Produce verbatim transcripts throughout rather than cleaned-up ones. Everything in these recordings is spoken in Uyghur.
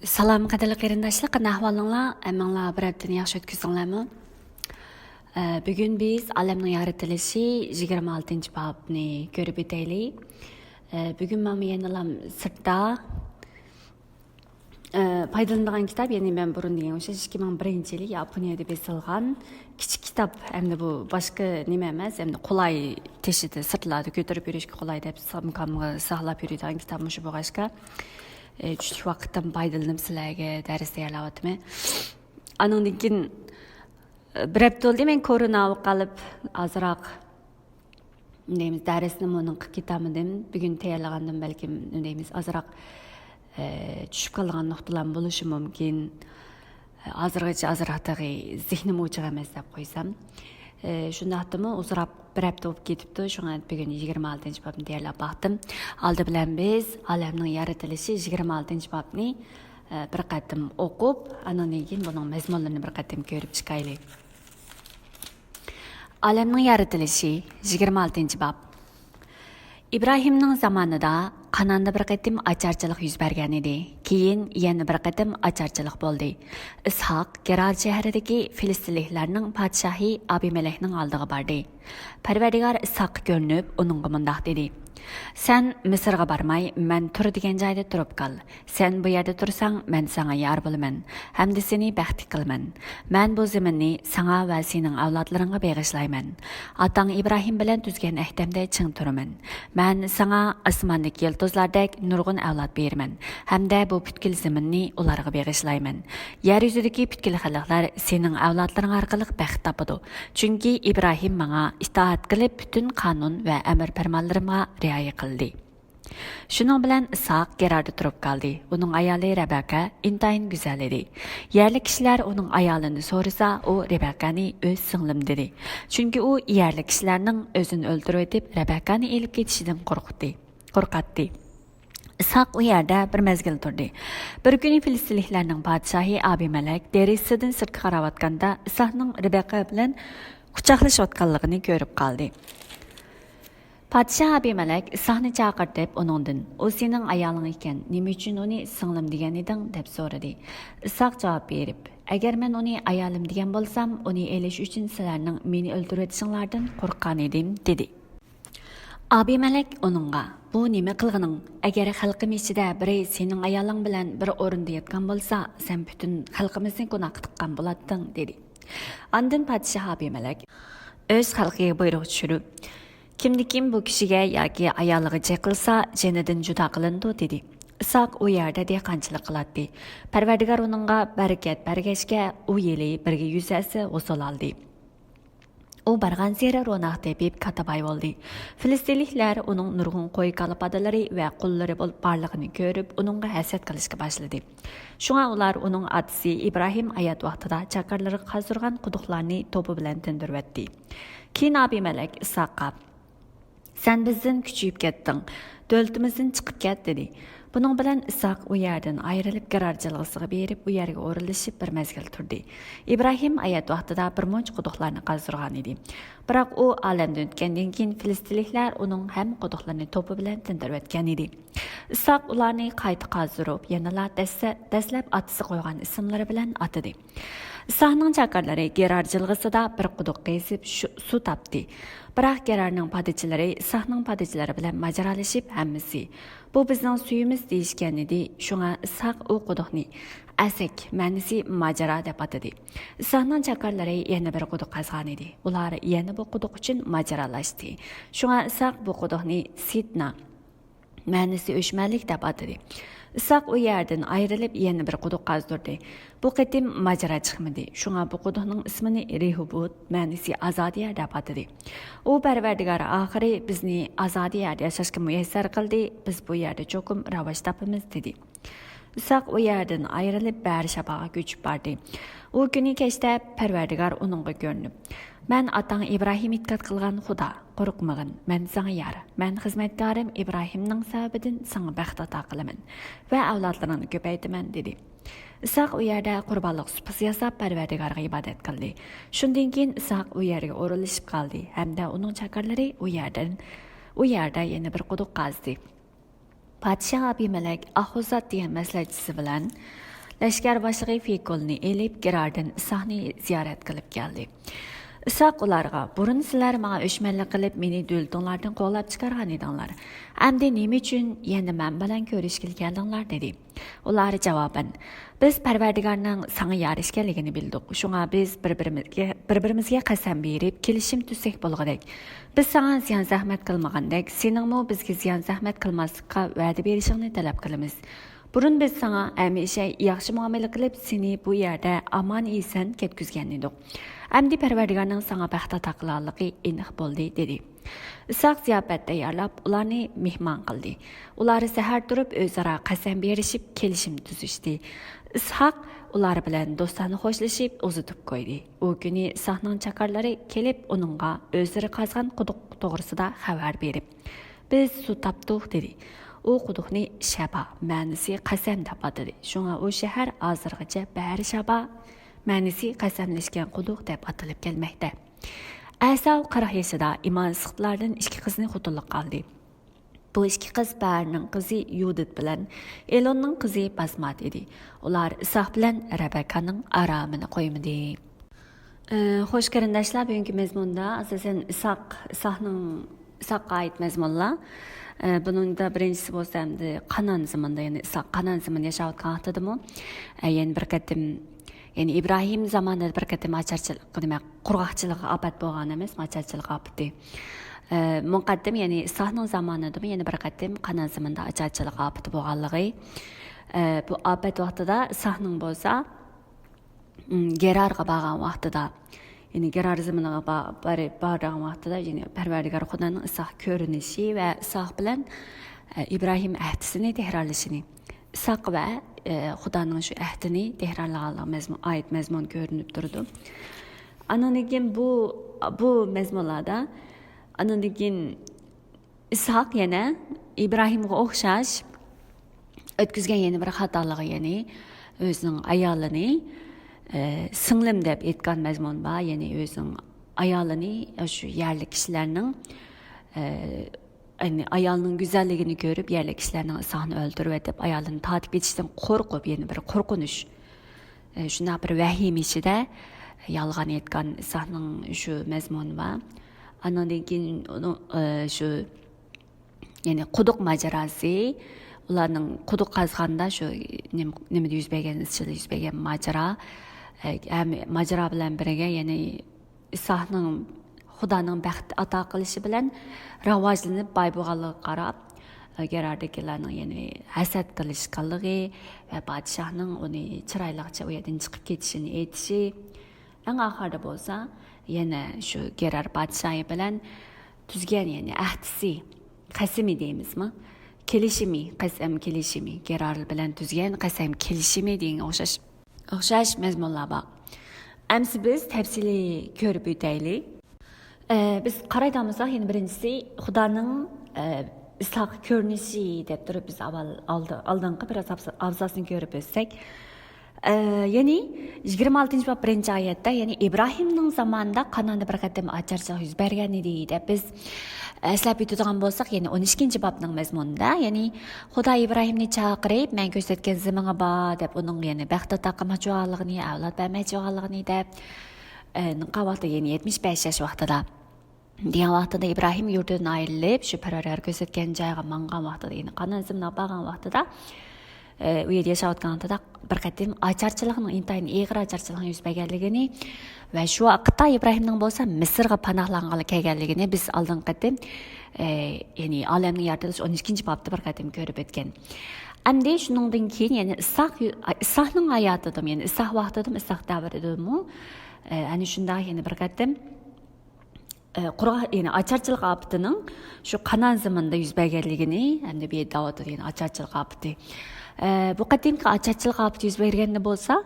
سالام قەدىرلىك قېرىنداشلار، قانداق ئەھۋالىڭلار؟ ھەممىڭلار بىر ھەپتىنى ياخشى ئۆتكۈزدۈڭلارمۇ؟ ئە، بۈگۈن بىز ئالەمنىڭ يارىتىلىشى يىگىرمە ئالتىنچى بابنى كۆرۈپ ئۆتەيلى. ئە، بۈگۈن مانا يەنىلا سىرتتا، ئە، پايدىلىنىدىغان كىتاب، يەنى مەن بۇرۇن دېگەن ئوخشاش ئىككى مىڭ بىرىنچى يىلى ياپونىيەدە بېسىلغان كىچىك كىتاب. ئەمدى بۇ باشقا نېمە ئەمەس، ئەمدى قولاي تېشىدا، سىرتلاردا كۆتۈرۈپ يۈرۈشكە قولاي دەپ سامكامغا ساقلاپ يۈرىدىغان كىتابمۇ شۇ بولغاچقا، ئە، چۈشلۈك ۋاقىتتىن پايدىلىنىپ سىلەرگە دەرس تەييارلاۋاتىمەن. ئانىڭدىن كېيىن، ئە، بىر ھەپتە بولدى مەن كورونا بولۇپ قېلىپ، ئازراق دەيمىز، دەرسنى مۇنىڭ قىلىپ كېتەلمىدىم. بۈگۈن تەييارلىغاندىن بەلكىم دەيمىز، ئازراق، ئە، چۈشۈپ قالغان نۇقتىلارمۇ بولۇشى مۇمكىن. ھازىرغىچە ئازراق تېخى زېھنىم ئوچۇق ئەمەس دەپ قويسام. ئى، شۇنداقتىمۇ ئۇزىراپ بىر ھەپتە بولۇپ كېتىپتۇ، شۇڭا بۈگۈن يىگىرمە ئالتىنچى بابنى تەييارلاپ باقتىم. ئالدى بىلەن بىز ئالەمنىڭ يارىتىلىشى يىگىرمە ئالتىنچى بابنى، ئى، بىر قېتىم ئوقۇپ، ئاندىن كېيىن بۇنىڭ مەزمۇنلىرىنى بىر قېتىم كۆرۈپ چىقايلى. ئالەمنىڭ يارىتىلىشى يىگىرمە ئالتىنچى باب. ئىبراھىمنىڭ زامانىدا قاناندا بىر قېتىم ئاچارچىلىق يۈز بەرگەن ئىدى. كېيىن يەنە بىر قېتىم ئاچارچىلىق بولدى. ئىسھاق گېرار شەھىرىدىكى فىلىستىنلىكلەرنىڭ پادىشاھى ئابىمەلەكنىڭ ئالدىغا باردى. پەرۋەردىگار ئىسھاققا كۆرۈنۈپ، ئۇنىڭغا مۇنداق دېدى: سەن مىسىرغا بارماي، مەن تۇر دېگەن جايدا تۇرۇپ قال. سەن بۇ يەردە تۇرساڭ، مەن ساڭا يار بولىمەن ھەمدە سېنى بەختلىك قىلىمەن. مەن بۇ زېمىننى ساڭا ۋە سېنىڭ ئەۋلادلىرىڭغا بېغىشلايمەن. ئاتاڭ ئىبراھىم بىلەن تۈزگەن ئەھدەمدە چىڭ تۇرىمەن. مەن ساڭا ئاسماندىكى يۇلتۇزلاردەك نۇرغۇن ئەۋلاد بېرىمەن ھەمدە بۇ پۈتكۈل زېمىننى ئۇلارغا بېغىشلايمەن. يەر يۈزىدىكى پۈتكۈل خەلقلەر سېنىڭ ئەۋلادلىرىڭ ئارقىلىق بەخت تاپىدۇ. چۈنكى ئىبراھىم ماڭا ئىتائەت قىلىپ، پۈتۈن قانۇن ۋە ئەمىر پەرمانلىرىمغا رىئايە قىلدى. شۇنىڭ بىلەن ئىسھاق گېراردا تۇرۇپ قالدى. ئۇنىڭ ئايالى رەبەكە ئىنتايىن گۈزەل ئىدى. يەرلىك كىشىلەر ئۇنىڭ ئايالىنى سورىسا، ئۇ رەبەكەنى ئۆز سىڭلىم دېدى. چۈنكى ئۇ يەرلىك كىشىلەرنىڭ ئۆزىنى ئۆلتۈرۈۋېتىپ، رەبەكەنى ئېلىپ كېتىشىدىن قورقتى، قورقاتتى. ئىسھاق ئۇ يەردە بىر مەزگىل تۇردى. بىر كۈنى فىلىستىنلىكلەرنىڭ پادىشاھى ئابىمەلەك دېرىزىسىدىن سىرتقا قاراۋاتقاندا، ئىسھاقنىڭ رەبەكە بىلەن قۇچاقلىشىۋاتقانلىقىنى كۆرۈپ قالدى. پادىشاھ ئابىمەلەك ئىسھاقنى چاقىرتىپ، ئۇنىڭدىن: ئۇ سېنىڭ ئايالىڭ ئىكەن، نېمە ئۈچۈن ئۇنى سىڭلىم دېگەن ئىدىڭ؟ دەپ سورىدى. ئىسھاق جاۋاب بېرىپ: ئەگەر مەن ئۇنى ئايالىم دېگەن بولسام، ئۇنى ئېلىش ئۈچۈن سىلەرنىڭ مېنى ئۆلتۈرۈۋېتىشىڭلاردىن قورققان ئىدىم، دېدى. ئابىمەلەك ئۇنىڭغا: بۇ نېمە قىلغىنىڭ؟ ئەگەر خەلقىم ئىچىدە بىرى سېنىڭ ئايالىڭ بىلەن بىر ئورۇندا ياتقان بولسا، سەن پۈتۈن خەلقىمىزنى گۇناھقا تىققان بولاتتىڭ، دېدى. ئاندىن پادىشاھ ئابىمەلەك ئۆز خەلقىگە بۇيرۇق چۈشۈرۈپ: كىمدىكىم بۇ كىشىگە ياكى ئايالىغا جىق قىلسا، جېنىدىن جۇدا قىلىنىدۇ، دېدى. ئىسھاق ئۇ يەردە دېھقانچىلىق قىلاتتى. پەرۋەردىگار ئۇنىڭغا بەرىكەت بەرگەچكە، ئۇ يىلى بىرگە يۈز ھەسسە ھوسۇل ئالدى. ئۇ بارغانسېرى روناق تېپىپ، كاتتا باي بولدى. فىلىستىنلىكلەر ئۇنىڭ نۇرغۇن قوي-كالا پادىلىرى ۋە قۇللىرى بول-، بارلىقىنى كۆرۈپ، ئۇنىڭغا ھەسەت قىلىشقا باشلىدى. شۇڭا ئۇلار ئۇنىڭ ئاتىسى ئىبراھىم ھايات ۋاقتىدا چاكارلىرىغا قازدۇرغان قۇدۇقلارنى توپا بىلەن تىندۇرۇۋەتتى. كېيىن ئابىمەلەك ئىسھاققا: سەن بىزدىن كۈچىيىپ كەتتىڭ، دۆلىتىمىزدىن چىقىپ كەت، دېدى. بۇنىڭ بىلەن ئىسھاق ئۇ يەردىن ئايرىلىپ، گېرار جىلغىسىغا بېرىپ، ئۇ يەرگە ئورۇنلىشىپ بىر مەزگىل تۇردى. ئىبراھىم ھايات ۋاقتىدا بىر مۇنچە قۇدۇقلارنى قازدۇرغان ئىدى. بىراق ئۇ ئالەمدىن ئۆتكەندىن كېيىن، فىلىستىنلىكلەر ئۇنىڭ ھەممە قۇدۇقلىرىنى توپا بىلەن تىندۇرۇۋەتكەن ئىدى. ئىسھاق ئۇلارنى قايتا قازدۇرۇپ، يەنىلا دەسسە-، دەسلەپ ئاتىسى قويغان ئىسىملىرى بىلەن ئاتىدى. ئىسھاقنىڭ چاكارلىرى گېرار جىلغىسىدا بىر قۇدۇق قېزىپ، شۇ، سۇ تاپتى. بىراق گېرارنىڭ پادىچىلىرى ئىسھاقنىڭ پادىچىلىرى بىلەن ماجىرالىشىپ، ھەممىسى: بۇ بىزنىڭ سۈيىمىز، دېيىشكەن ئىدى. شۇڭا ئىسھاق ئۇ قۇدۇقنى ئەسەك، مەنىسى ماجىرا، دەپ ئاتىدى. ئىسھاقنىڭ چاكارلىرى يەنە بىر قۇدۇق قازغان ئىدى. ئۇلار يەنە بۇ قۇدۇق ئۈچۈن ماجىرالاشتى. شۇڭا ئىسھاق بۇ قۇدۇقنى سىتنا، مەنىسى ئۆچمەنلىك، دەپ ئاتىدى. ئىسھاق ئۇ يەردىن ئايرىلىپ، يەنە بىر قۇدۇق قازدۇردى. بۇ قېتىم ماجىرا چىقمىدى. شۇڭا بۇ قۇدۇقنىڭ ئىسمىنى رېھوبوت، مەنىسى ئازادە يەر، دەپ ئاتىدى. ئۇ پەرۋەردىگار ئاخىرى بىزنى ئازادە يەردە ياشاشقا مۇيەسسەر قىلدى، بىز بۇ يەردە چوقۇم راۋاج تاپىمىز، دېدى. ئىسھاق ئۇ يەردىن ئايرىلىپ، بەئەرشەباغا كۆچۈپ باردى. ئۇ كۈنى كەچتە پەرۋەردىگار ئۇنىڭغا كۆرۈنۈپ: مەن ئاتاڭ ئىبراھىم ئېتىقاد قىلغان خۇدا، قورقمىغىن، مەن ساڭا يار، مەن خىزمەتكارىم ئىبراھىمنىڭ سەۋەبىدىن ساڭا بەخت ئاتا قىلىمەن ۋە ئەۋلادلىرىڭنى كۆپەيتىمەن، دېدى. ئىسھاق ئۇ يەردە قۇربانلىق سۇپىسى ياساپ، پەرۋەردىگارغا ئىبادەت قىلدى. شۇندىن كېيىن ئىسھاق ئۇ يەرگە ئورۇنلىشىپ قالدى ھەمدە ئۇنىڭ چاكارلىرى ئۇ يەردىن، ئۇ يەردە يەنە بىر قۇدۇق قازدى. پادىشاھ ئابىمەلەك ئاخۇزات دېگەن مەسلىھەتچىسى بىلەن لەشكەر باشلىقى فىكولنى ئېلىپ، گېراردىن ئىسھاقنى زىيارەت قىلىپ كەلدى. ئىسھاق ئۇلارغا، بۇرۇن سىلەر ماڭا ئۆچمەنلىك قىلىپ، مېنى دۆلىتىڭلاردىن قوغلاپ چىقارغان ئىدىڭلار. ئەمدى نېمە ئۈچۈن يەنە مەن بىلەن كۆرۈشكىلى كەلدىڭلار؟ دېدى. ئۇلار جاۋابەن، بىز پەرۋەردىگارنىڭ ساڭا يار ئىكەنلىكىنى بىلدۇق، شۇڭا بىز بىر-بىرىمىزگە، بىر-بىرىمىزگە قەسەم بېرىپ، كېلىشىم تۈزسەك بولغۇدەك. بىز ساڭا زىيان-زەھمەت قىلمىغاندەك، سېنىڭمۇ بىزگە زىيان-زەھمەت قىلماسلىققا ۋەدە بېرىشىڭنى تەلەپ قىلىمىز. بۇرۇن بىز ساڭا ھەمىشە ياخشى مۇئامىلە قىلىپ، سېنى بۇ يەردە ئامان-ئېسەن كەتكۈزگەن ئىدۇق. ئەمدى پەرۋەردىگارنىڭ ساڭا بەخت ئاتا قىلغانلىقى ئېنىق بولدى، دېدى. ئىسھاق زىياپەت تەييارلاپ، ئۇلارنى مېھمان قىلدى. ئۇلار سەھەر تۇرۇپ، ئۆزئارا قەسەم بېرىشىپ، كېلىشىم تۈزۈشتى. ئىسھاق ئۇلار بىلەن دوستانە خوشلىشىپ، ئۇزىتىپ قويدى. ئۇ كۈنى ئىسھاقنىڭ چاكارلىرى كېلىپ، ئۇنىڭغا ئۆزلىرى قازغان قۇدۇق توغرىسىدا خەۋەر بېرىپ، بىز سۇ تاپتۇق، دېدى. ئۇ قۇدۇقنى شەبا، مەنىسى قەسەم دەپ ئاتىدى. شۇڭا ئۇ شەھەر ھازىرغىچە بەئەرشەبا، مەنىسى قەسەملەشكەن قۇدۇق دەپ ئاتىلىپ كەلمەكتە. ئەساۋ قىرىق يېشىدا ئىمانسىزلاردىن ئىككى قىزنى خوتۇنلۇققا ئالدى. بۇ ئىككى قىز بەئەرنىڭ قىزى يۇدىت بىلەن ئېلوننىڭ قىزى باسمات ئىدى. ئۇلار ئىسھاق بىلەن رەبەكانىڭ ئارامىنى قويمىدى. ئى، خوش قېرىنداشلار، بۈگۈنكى مەزمۇندا ئاساسەن ئىسھاق، ئىسھاقنىڭ، ئىسھاققا ئائىت مەزمۇنلار. ئى، بۇنىڭدا بىرىنچىسى بولسا ئەمدى قانان زېمىنىدا، يەنى ئىسھاق قانان زېمىندا ياشاۋاتقان ۋاقتىدىمۇ، ئى، يەنە بىر قېتىم، يەنى ئىبراھىم زامانىدا بىر قېتىم ئاچارچىلىق، نېمە، قۇرغاقچىلىققا ئاپەت بولغان ئەمەسمۇ، ئاچارچىلىق ئاپىتى. ئى، مۇقەددىم، يەنى ئىسھاقنىڭ زامانىدىمۇ يەنە بىر قېتىم قانان زېمىندا ئاچارچىلىق ئاپىتى بولغانلىقى. ئى، بۇ ئاپەت ۋاقتىدا ئىسھاقنىڭ بولسا، ئىم، گېرارغا بارغان ۋاقتىدا، يەنى گېرار زېمىنىغا با-، بارىپ، بارغان ۋاقتىدا، يەنى پەرۋەردىگار خۇدانىڭ ئىسھاق كۆرۈنۈشى ۋە ئىسھاق بىلەن، ئە، ئىبراھىم ئەھدىسىنى تەكرارلىشىنى، ئىسھاق ۋە، ئە، خۇدانىڭ شۇ ئەھدىنى تەكرارلىغانلىقى مەزمۇن، ئايەت مەزمۇن كۆرۈنۈپ تۇرىدۇ. ئانىڭدىن كېيىن بۇ، بۇ مەزمۇنلاردا، ئانىڭدىن كېيىن ئىسھاق يەنە ئىبراھىمغا ئوخشاش ئۆتكۈزگەن يەنە بىر خاتالىقى، يەنى ئۆزىنىڭ ئايالىنى، ئە، سىڭلىم دەپ ئېيتقان مەزمۇن بار، يەنى ئۆزىنىڭ ئايالىنى شۇ يەرلىك كىشىلەرنىڭ، ئە، يەنى ئايالىنىڭ گۈزەللىكىنى كۆرۈپ، يەرلىك كىشىلەرنىڭ ئىسھاقنى ئۆلتۈرۈۋېتىپ، ئايالىنى تارتىپ كېتىشتىن قورقۇپ، يەنە بىر قورقۇنچ، ئە، شۇنداق بىر ۋەھىمە ئىچىدە يالغان ئېيتقان ئىسھاقنىڭ شۇ مەزمۇنى بار. ئانىڭدىن كېيىن ئۇنىڭ، ئە، شۇ يەنى قۇدۇق ماجىراسى، ئۇلارنىڭ قۇدۇق قازغاندا شۇ نېمە، نېمىدە يۈز بەرگەن، ئىزچىلدا يۈز بەرگەن ماجىرا. ئە، ھەم ماجىرا بىلەن بىرگە، يەنى ئىسھاقنىڭ خۇدانىڭ بەخت ئاتا قىلىشى بىلەن راۋاجلىنىپ باي بولغانلىقىغا قاراپ، ئە، گېراردىكىلەرنىڭ يەنى ھەسەت قىلىشقانلىقى ۋە پادىشاھنىڭ ئۇنى چىرايلىقچە ئۇ يەردىن چىقىپ كېتىشىنى ئېيتىشى، ئەڭ ئاخىرىدا بولسا، يەنە شۇ گېرار پادىشاھى بىلەن تۈزگەن، يەنى ئەھدىسى، قەسىمى دەيمىزمۇ؟ كېلىشىمى، قەسەم كېلىشىمى، گېرار بىلەن تۈزگەن قەسەم كېلىشىمى دېگەنگە ئوخشاش، ئوخشاش مەزمۇنلار بار. ئەمسە بىز تەپسىلىي كۆرۈپ ئۆتەيلى. ئە، بىز قارايدىغان بولساق، يەنە بىرىنچىسى خۇدانىڭ، ئە، ئىسھاققا كۆرۈنۈشى دەپ تۇرۇپ، بىز ئاۋۋال ئالدى-، ئالدىنقى بىر ئابزاسنى كۆرۈپ ئۆتسەك، ئە، يەنى يىگىرمە ئالتىنچى باب بىرىنچى ئايەتتە، يەنى ئىبراھىمنىڭ زامانىدا قاناندا بىر قېتىم ئاچارچىلىق يۈز بەرگەن ئىدى دەپ بىز ئەسلەپ ئۆتىدىغان بولساق، يەنى ئون ئىككىنچى بابنىڭ مەزمۇنىدا، يەنى خۇدا ئىبراھىمنى چاقىرىپ، مەن كۆرسەتكەن زېمىنغا بار دەپ، ئۇنىڭغا يەنى بەخت ئاتا قىلماقچى بولغانلىقىنى، ئەۋلاد بەرمەكچى بولغانلىقىنى دەپ، ئە، قاۋاقتا يەنى يەتمىش بەش ياش ۋاقتىدا دېگەن ۋاقتىدا ئىبراھىم يۇرتىدىن ئايرىلىپ، شۇ پەرۋەردىگار كۆرسەتكەن جايغا ماڭغان ۋاقتىدا، يەنى قانان زېمىنىغا بارغان ۋاقتىدا، ئە، ئۇ يەردە ياشاۋاتقان ۋاقتىدا بىر قېتىم ئاچارچىلىقنىڭ، ئىنتايىن ئېغىر ئاچارچىلىقنىڭ يۈز بەرگەنلىكىنى ۋە شۇ ۋاقىتتا ئىبراھىمنىڭ بولسا مىسىرغا پاناھلانغىلى كەلگەنلىكىنى بىز ئالدىنقى قېتىم، ئە، يەنى ئالەمنىڭ يارىتىلىشى ئون ئىككىنچى بابتا بىر قېتىم كۆرۈپ ئۆتكەن. ئەمدى شۇنىڭدىن كېيىن يەنى ئىسھاق، ئىسھاقنىڭ ھاياتىدىمۇ، يەنى ئىسھاق ۋاقتىدىمۇ، ئىسھاق دەۋرىدىمۇ، ئە، ئەنە شۇنداق يەنە بىر قېتىم ئە، قۇرغاق، يەنى ئاچارچىلىق ئاپىتىنىڭ شۇ قانان زېمىنىدا يۈز بەرگەنلىكىنى، ئەمدى بۇ يەردە دەۋاتىدۇ، يەنى ئاچارچىلىق ئاپىتى. ئە، بۇ قېتىمقى ئاچارچىلىق ئاپىتى يۈز بەرگەندە بولسا،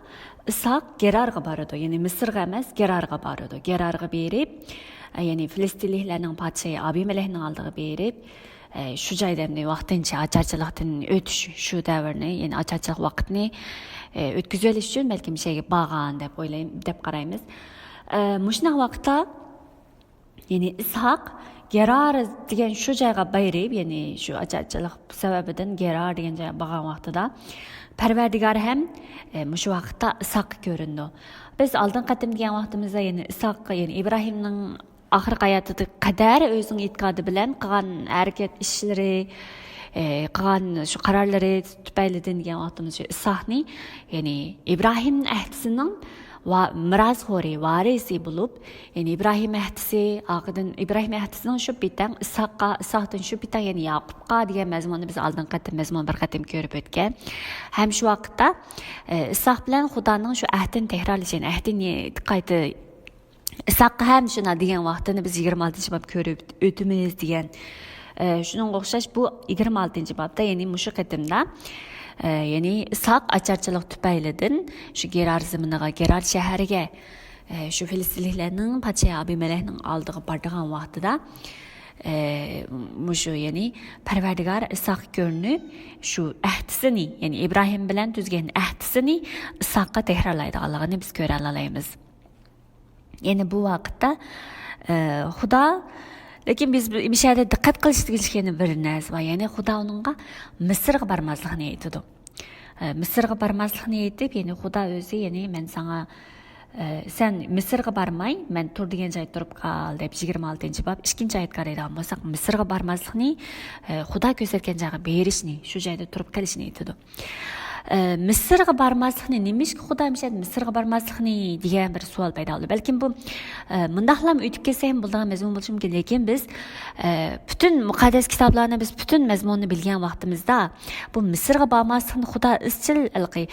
ئىسھاق گېرارغا بارىدۇ، يەنى مىسىرغا ئەمەس، گېرارغا بارىدۇ. گېرارغا بېرىپ، ئە، يەنى فىلىستىنلىكلەرنىڭ پادىشاھى ئابىمەلەكنىڭ ئالدىغا بېرىپ، ئە، شۇ جايدا ئەمدى ۋاقتىنچە ئاچارچىلىقتىن ئۆتۈش، شۇ دەۋرنى، يەنى ئاچارچىلىق ۋاقتىنى، ئە، ئۆتكۈزۈۋېلىش ئۈچۈن بەلكىم شۇ يەرگە بارغان دەپ ئويلايم-، دەپ قارايمىز. ئە، مۇشۇنداق ۋاقىتتا يەنى ئىسھاق گېرار دېگەن شۇ جايغا بايرىپ، يەنى شۇ ئاچارچىلىق سەۋەبىدىن گېرار دېگەن جايغا بارغان ۋاقتىدا پەرۋەردىگار ھەم، ئە، مۇشۇ ۋاقىتتا ئىسھاققا كۆرۈنىدۇ. بىز ئالدىنقى قېتىم دېگەن ۋاقتىمىزدا، يەنى ئىسھاق، يەنى ئىبراھىمنىڭ ئاخىرقى ھاياتىدا قەدەر ئۆزىنىڭ ئېتىقادى بىلەن قىلغان ھەرىكەت ئىشلىرى، ئە، قىلغان شۇ قارارلىرى تۈپەيلىدىن دېگەن ۋاقتىمىز شۇ ئىسھاقنى، يەنى ئىبراھىم ئەھدىسىنىڭ ۋا-، مىراسخورى، ۋارىسى بولۇپ، يەنى ئىبراھىم ئەھدىسى، ئارقىدىن ئىبراھىم ئەھدىسىنىڭ شۇ بىتەڭ ئىسھاققا، ئىسھاقتىن شۇ بىتەڭ يەنى ياقۇپقا دېگەن مەزمۇننى بىز ئالدىنقى قېتىم مەزمۇن بىر قېتىم كۆرۈپ ئۆتكەن. ھەم شۇ ۋاقىتتا، ئە، ئىسھاق بىلەن خۇدانىڭ شۇ ئەھدىنى تەكرارلىشى، يەنى ئەھدىنى قايتا ئىسھاققا ھەم شۇنداق دېگەن ۋاقتىنى بىز يىگىرمە ئالتىنچى باب كۆرۈپ ئۆتىمىز دېگەن. ئە، شۇنىڭغا ئوخشاش بۇ يىگىرمە ئالتىنچى بابتا، يەنى مۇشۇ قېتىمدا، ئە، يەنى ئىسھاق ئاچارچىلىق تۈپەيلىدىن شۇ گېرار زېمىنىغا، گېرار شەھىرىگە، ئە، شۇ فىلىستىنلىكلەرنىڭ پادىشاھى ئابىمەلەكنىڭ ئالدىغا بارىدىغان ۋاقتىدا، ئە، مۇشۇ، يەنى پەرۋەردىگار ئىسھاققا كۆرۈنۈپ، شۇ ئەھدىسىنى، يەنى ئىبراھىم بىلەن تۈزگەن ئەھدىسىنى ئىسھاققا تەكرارلايدىغانلىقىنى بىز كۆرەلەيمىز. يەنى بۇ ۋاقىتتا، ئە، خۇدا، لېكىن بىز بۇ، مۇشۇ يەردە دىققەت قىلىش تېگىشلىك يەنە بىر نەرسە بار. يەنى خۇدا ئۇنىڭغا مىسىرغا بارماسلىقنى ئېيتىدۇ. ئە، مىسىرغا بارماسلىقنى ئېيتىپ، يەنى خۇدا ئۆزى، يەنى مەن ساڭا، ئە، سەن مىسىرغا بارماي، مەن تۇر دېگەن جايدا تۇرۇپ قال دەپ، يىگىرمە ئالتىنچى باب، ئىككىنچى ئايەتكە قارايدىغان بولساق، مىسىرغا بارماسلىقنى، ئە، خۇدا كۆرسەتكەن جايغا بېرىشنى، شۇ جايدا تۇرۇپ قېلىشنى ئېيتىدۇ. ئە، مىسىرغا بارماسلىقنى، نېمىشقا خۇدا مىسىرغا بارماسلىقنى دېگەن بىر سوئال پەيدا بولدى. بەلكىم بۇ، ئە، مۇنداقلام ئۆتۈپ كەتسە ھەم بولىدىغان مەزمۇن بولۇشى مۇمكىن. لېكىن بىز، ئە، پۈتۈن مۇقەددەس كىتابلارنى، بىز پۈتۈن مەزمۇننى بىلگەن ۋاقتىمىزدا، بۇ مىسىرغا بارماسلىقنى خۇدا ئىزچىل ھېلىقى،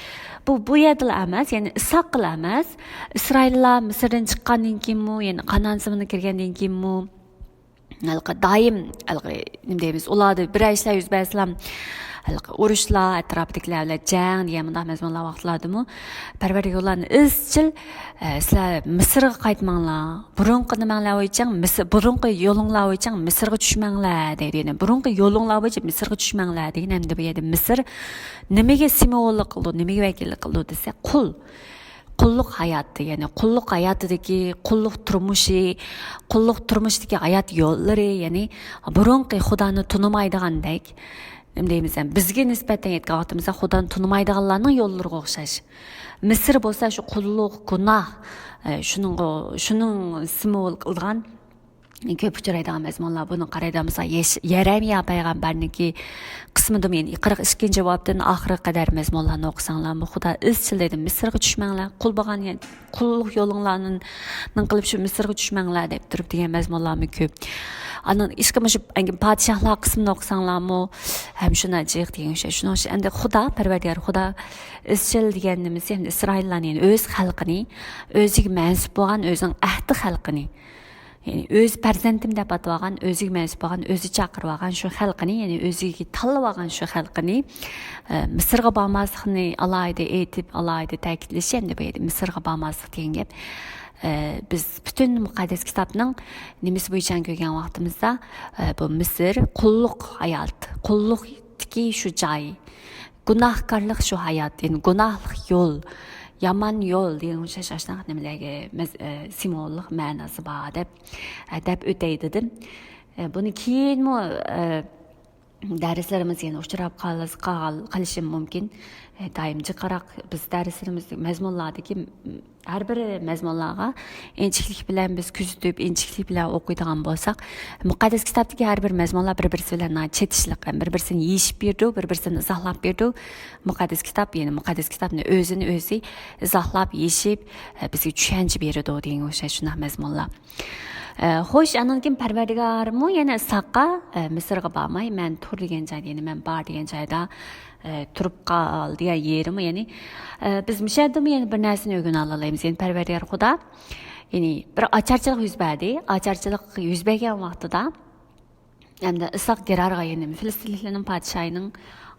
بۇ، بۇ يەردىلا ئەمەس، يەنى ئىسھاققىلا ئەمەس، ئىسرائىللار مىسىردىن چىققاندىن كېيىنمۇ، يەنى قانائان زېمىنىغا كىرگەندىن كېيىنمۇ، ھېلىقى دائىم، ھېلىقى نېمە دەيمىز، ئۇلاردا بىرەر ئىشلار يۈز بەرسىلا، ھېلىقى ئۇرۇشلار، ئەتراپىدىكىلەر بىلەن جەڭ دېگەن مۇنداق مەزمۇنلار ۋاقىتلاردىمۇ پەرۋەردىگار ئۇلارنى ئىزچىل، ئە، سىلەر مىسىرغا قايتماڭلار، بۇرۇنقى نېمەڭلار بويىچە مىسىر، بۇرۇنقى يولۇڭلار بويىچە مىسىرغا چۈشمەڭلار دەيدۇ. يەنى بۇرۇنقى يولۇڭلار بويىچە مىسىرغا چۈشمەڭلار دېگەن ھەمدە بۇ يەردە مىسىر نېمىگە سىمۋوللۇق قىلىدۇ، نېمىگە ۋەكىللىك قىلىدۇ دېسە، قۇل. قۇللۇق ھاياتى، يەنى قۇللۇق ھاياتىدىكى قۇللۇق تۇرمۇشى، قۇللۇق تۇرمۇشتىكى ھايات يوللىرى، يەنى بۇرۇنقى خۇدانى تونۇمايدىغاندەك، نېمە دەيمىز، بىزگە نىسبەتەن ئېيتقان ۋاقتىمىزدا خۇدانى تونۇمايدىغانلارنىڭ يوللىرىغا ئوخشاش. مىسىر بولسا شۇ قۇللۇق، گۇناھ، ئە، شۇنىڭغا، شۇنىڭ سىمۋول قىلىدىغان كۆپ ئۇچرايدىغان مەزمۇنلار. بۇنى قارايدىغان بولساق، يەش-، يەرەمىيا پەيغەمبەرنىڭكى قىسمىدىمۇ، يەنى قىرىق ئىككىنچى بابتىن ئاخىرىغا قەدەر مەزمۇنلارنى ئوقۇساڭلارمۇ، خۇدا ئىزچىل دەيدۇ، مىسىرغا چۈشمەڭلار، قۇل بولغان يەر، قۇللۇق يولۇڭلارنى قىلىپ شۇ مىسىرغا چۈشمەڭلار دەپ تۇرۇپ دېگەن مەزمۇنلارمۇ كۆپ. ئاندىن ئىشقىلىپ مۇشۇ پادىشاھلار قىسمىنى ئوقۇساڭلارمۇ، ھەم شۇنىڭ جىق دېگەن ئوخشاش. شۇنىڭ ئۈچۈن ئەمدى خۇدا، پەرۋەردىگار خۇدا ئىزچىل دېگەن نېمىسى، ئەمدى ئىسرائىللارنى، يەنى ئۆز خەلقىنى، ئۆزىگە مەنسۇپ بولغان ئۆزىنىڭ ئەھدى خەلقىنى، يەنى ئۆز پەرزەنتىم دەپ ئاتىۋالغان، ئۆزىگە مەنسۇپ بولغان، ئۆزى چاقىرىۋالغان شۇ خەلقىنى، يەنى ئۆزىگە تاللىۋالغان شۇ خەلقىنى، ئە، مىسىرغا بارماسلىقنى ئالاھىدە ئېيتىپ، ئالاھىدە تەكىتلىشى، ئەمدى بۇ يەردە مىسىرغا بارماسلىق دېگەن گەپ. ئە، بىز پۈتۈن مۇقەددەس كىتابنىڭ نېمىسى بويىچە كۆرگەن ۋاقتىمىزدا، ئە، بۇ مىسىر قۇللۇق ھايات، قۇللۇقتىكى شۇ جاي، گۇناھكارلىق شۇ ھايات، يەنى گۇناھلىق يول، يامان يول دېگەن ئوخشاش ئاشۇنداق نېمىلەرگە مەز-، ئە، سىمۋوللۇق مەناسى بار دەپ، ئە، دەپ ئۆتەي دېدىم. ئە، بۇنى كېيىنمۇ، ئە، دەرسلىرىمىز يەنە ئۇچراپ قالىز-، قال-، قېلىشى مۇمكىن. ئە، دائىم جىقراق بىز دەرسلىرىمىز مەزمۇنلاردىكى ھەر بىر مەزمۇنلارغا ئىنچىكىلىك بىلەن بىز كۆزىتىپ، ئىنچىكىلىك بىلەن ئوقۇيدىغان بولساق، مۇقەددەس كىتابتىكى ھەر بىر مەزمۇنلار بىر-بىرسى بىلەن ناھايىتى چېتىشلىق، بىر-بىرسىنى يېشىپ بېرىدۇ، بىر-بىرسىنى ئىزاھلاپ بېرىدۇ. مۇقەددەس كىتاب، يەنى مۇقەددەس كىتابنى ئۆزىنى ئۆزى ئىزاھلاپ، يېشىپ، بىزگە چۈشەنچە بېرىدۇ دېگەن ئوخشاش شۇنداق مەزمۇنلار. ئە، خوش، ئاندىن كېيىن پەرۋەردىگارمۇ يەنە ئىسھاققا، ئە، مىسىرغا بارماي، مەن تۇر دېگەن جايدا، يەنى مەن بار دېگەن جايدا، ئە، تۇرۇپ قال دېگەن يېرىمۇ، يەنى، ئە، بىز مۇشۇ يەردىمۇ يەنە بىر نەرسىنى ئۆگىنىۋالالايمىز. يەنى پەرۋەردىگار خۇدا، يەنى بىر ئاچارچىلىق يۈز بەردى. ئاچارچىلىق يۈز بەرگەن ۋاقتىدا، ئەمدى ئىسھاق گېرارغا، يەنى فىلىستىنلىكلەرنىڭ پادىشاھىنىڭ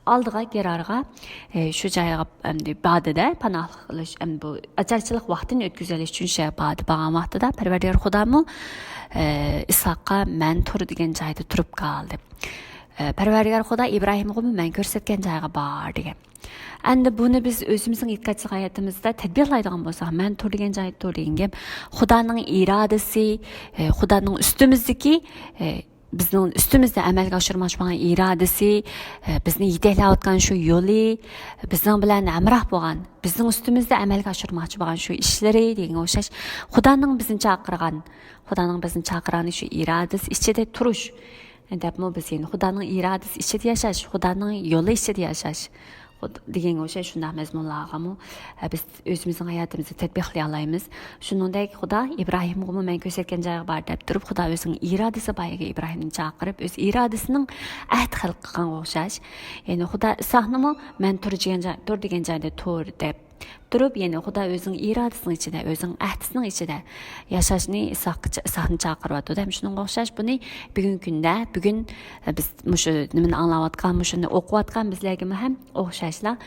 ئالدىغا، گېرارغا، ئە، شۇ جايغا ئەمدى باردى-دە، پاناھلىق قىلىش، ئەمدى بۇ ئاچارچىلىق ۋاقتىنى ئۆتكۈزۈۋېلىش ئۈچۈن شۇ يەرگە باردى. بارغان ۋاقتىدا پەرۋەردىگار خۇدامۇ، ئە، ئىسھاققا، مەن تۇر دېگەن جايدا تۇرۇپ قال دەپ. ئە، پەرۋەردىگار خۇدا ئىبراھىمغىمۇ مەن كۆرسەتكەن جايغا بار دېگەن. ئەمدى بۇنى بىز ئۆزىمىزنىڭ ئېتىقادچىلىق ھاياتىمىزدا تەتبىقلايدىغان بولساق، مەن تۇر دېگەن جايدا تۇر دېگەن گەپ خۇدانىڭ ئىرادىسى، ئە، خۇدانىڭ ئۈستىمىزدىكى، ئە، بىزنىڭ ئۈستىمىزدە ئەمەلگە ئاشۇرماقچى بولغان ئىرادىسى، ئە، بىزنى يېتەكلەۋاتقان شۇ يولى، بىزنىڭ بىلەن ھەمراھ بولغان، بىزنىڭ ئۈستىمىزدە ئەمەلگە ئاشۇرماقچى بولغان شۇ ئىشلىرى دېگەنگە ئوخشاش، خۇدانىڭ بىزنى چاقىرغان، خۇدانىڭ بىزنى چاقىرغان شۇ ئىرادىسى ئىچىدە تۇرۇش دەپمۇ بىز يەنە خۇدانىڭ ئىرادىسى ئىچىدە ياشاش، خۇدانىڭ يولى ئىچىدە ياشاش، خۇد-، دېگەنگە ئوخشاش شۇنداق مەزمۇنلارغىمۇ، ئە، بىز ئۆزىمىزنىڭ ھاياتىمىزدا تەتبىقلىيالايمىز. شۇنىڭدەك خۇدا ئىبراھىمغىمۇ مەن كۆرسەتكەن جايغا بار دەپ تۇرۇپ، خۇدا ئۆزىنىڭ ئىرادىسى بار يەرگە ئىبراھىمنى چاقىرىپ، ئۆز ئىرادىسىنىڭ ئەھدى خەلق قىلغانغا ئوخشاش. يەنى خۇدا ئىسھاقنىمۇ مەن تۇر دېگەن جاي، تۇر دېگەن جايدا تۇر دەپ تۇرۇپ، يەنى خۇدا ئۆزىنىڭ ئىرادىسىنىڭ ئىچىدە، ئۆزىنىڭ ئەھدىسىنىڭ ئىچىدە ياشاشنى ئىسھاققا چا-، ئىسھاقنى چاقىرىۋاتىدۇ. ھەم شۇنىڭغا ئوخشاش بۇنى بۈگۈنكى كۈندە، بۈگۈن، ئە، بىز مۇشۇ نېمىنى ئاڭلاۋاتقان، مۇشۇنى ئوقۇۋاتقان بىزلەرگىمۇ ھەم ئوخشاشلا،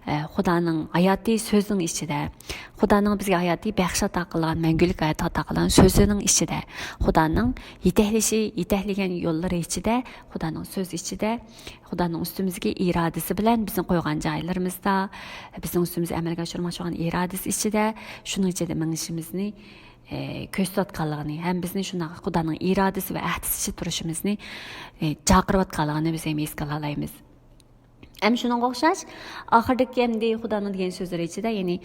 ئە، خۇدانىڭ ھاياتىي سۆزىنىڭ ئىچىدە، خۇدانىڭ بىزگە ھاياتىي بەخش ئاتا قىلغان، مەڭگۈلۈك ھايات ئاتا قىلغان سۆزىنىڭ ئىچىدە، خۇدانىڭ يېتەكلىشى، يېتەكلىگەن يوللىرى ئىچىدە، خۇدانىڭ سۆزى ئىچىدە، خۇدانىڭ ئۈستىمىزدىكى ئىرادىسى بىلەن بىزنى قويغان جايلىرىمىزدا، بىزنىڭ ئۈستىمىزگە ئەمەلگە ئاشۇرماقچى بولغان ئىرادىسى ئىچىدە، شۇنىڭ ئىچىدە مېڭىشىمىزنى، ئە، كۆرسىتىۋاتقانلىقىنى ھەم بىزنى شۇنداق خۇدانىڭ ئىرادىسى ۋە ئەھدىسى ئىچىدە تۇرۇشىمىزنى، ئە، چاقىرىۋاتقانلىقىنى بىز ھەم ھېس قىلالايمىز. ھەم شۇنىڭغا ئوخشاش، ئاخىرىدىكى ئەمدى خۇدانىڭ دېگەن سۆزلىرى ئىچىدە، يەنى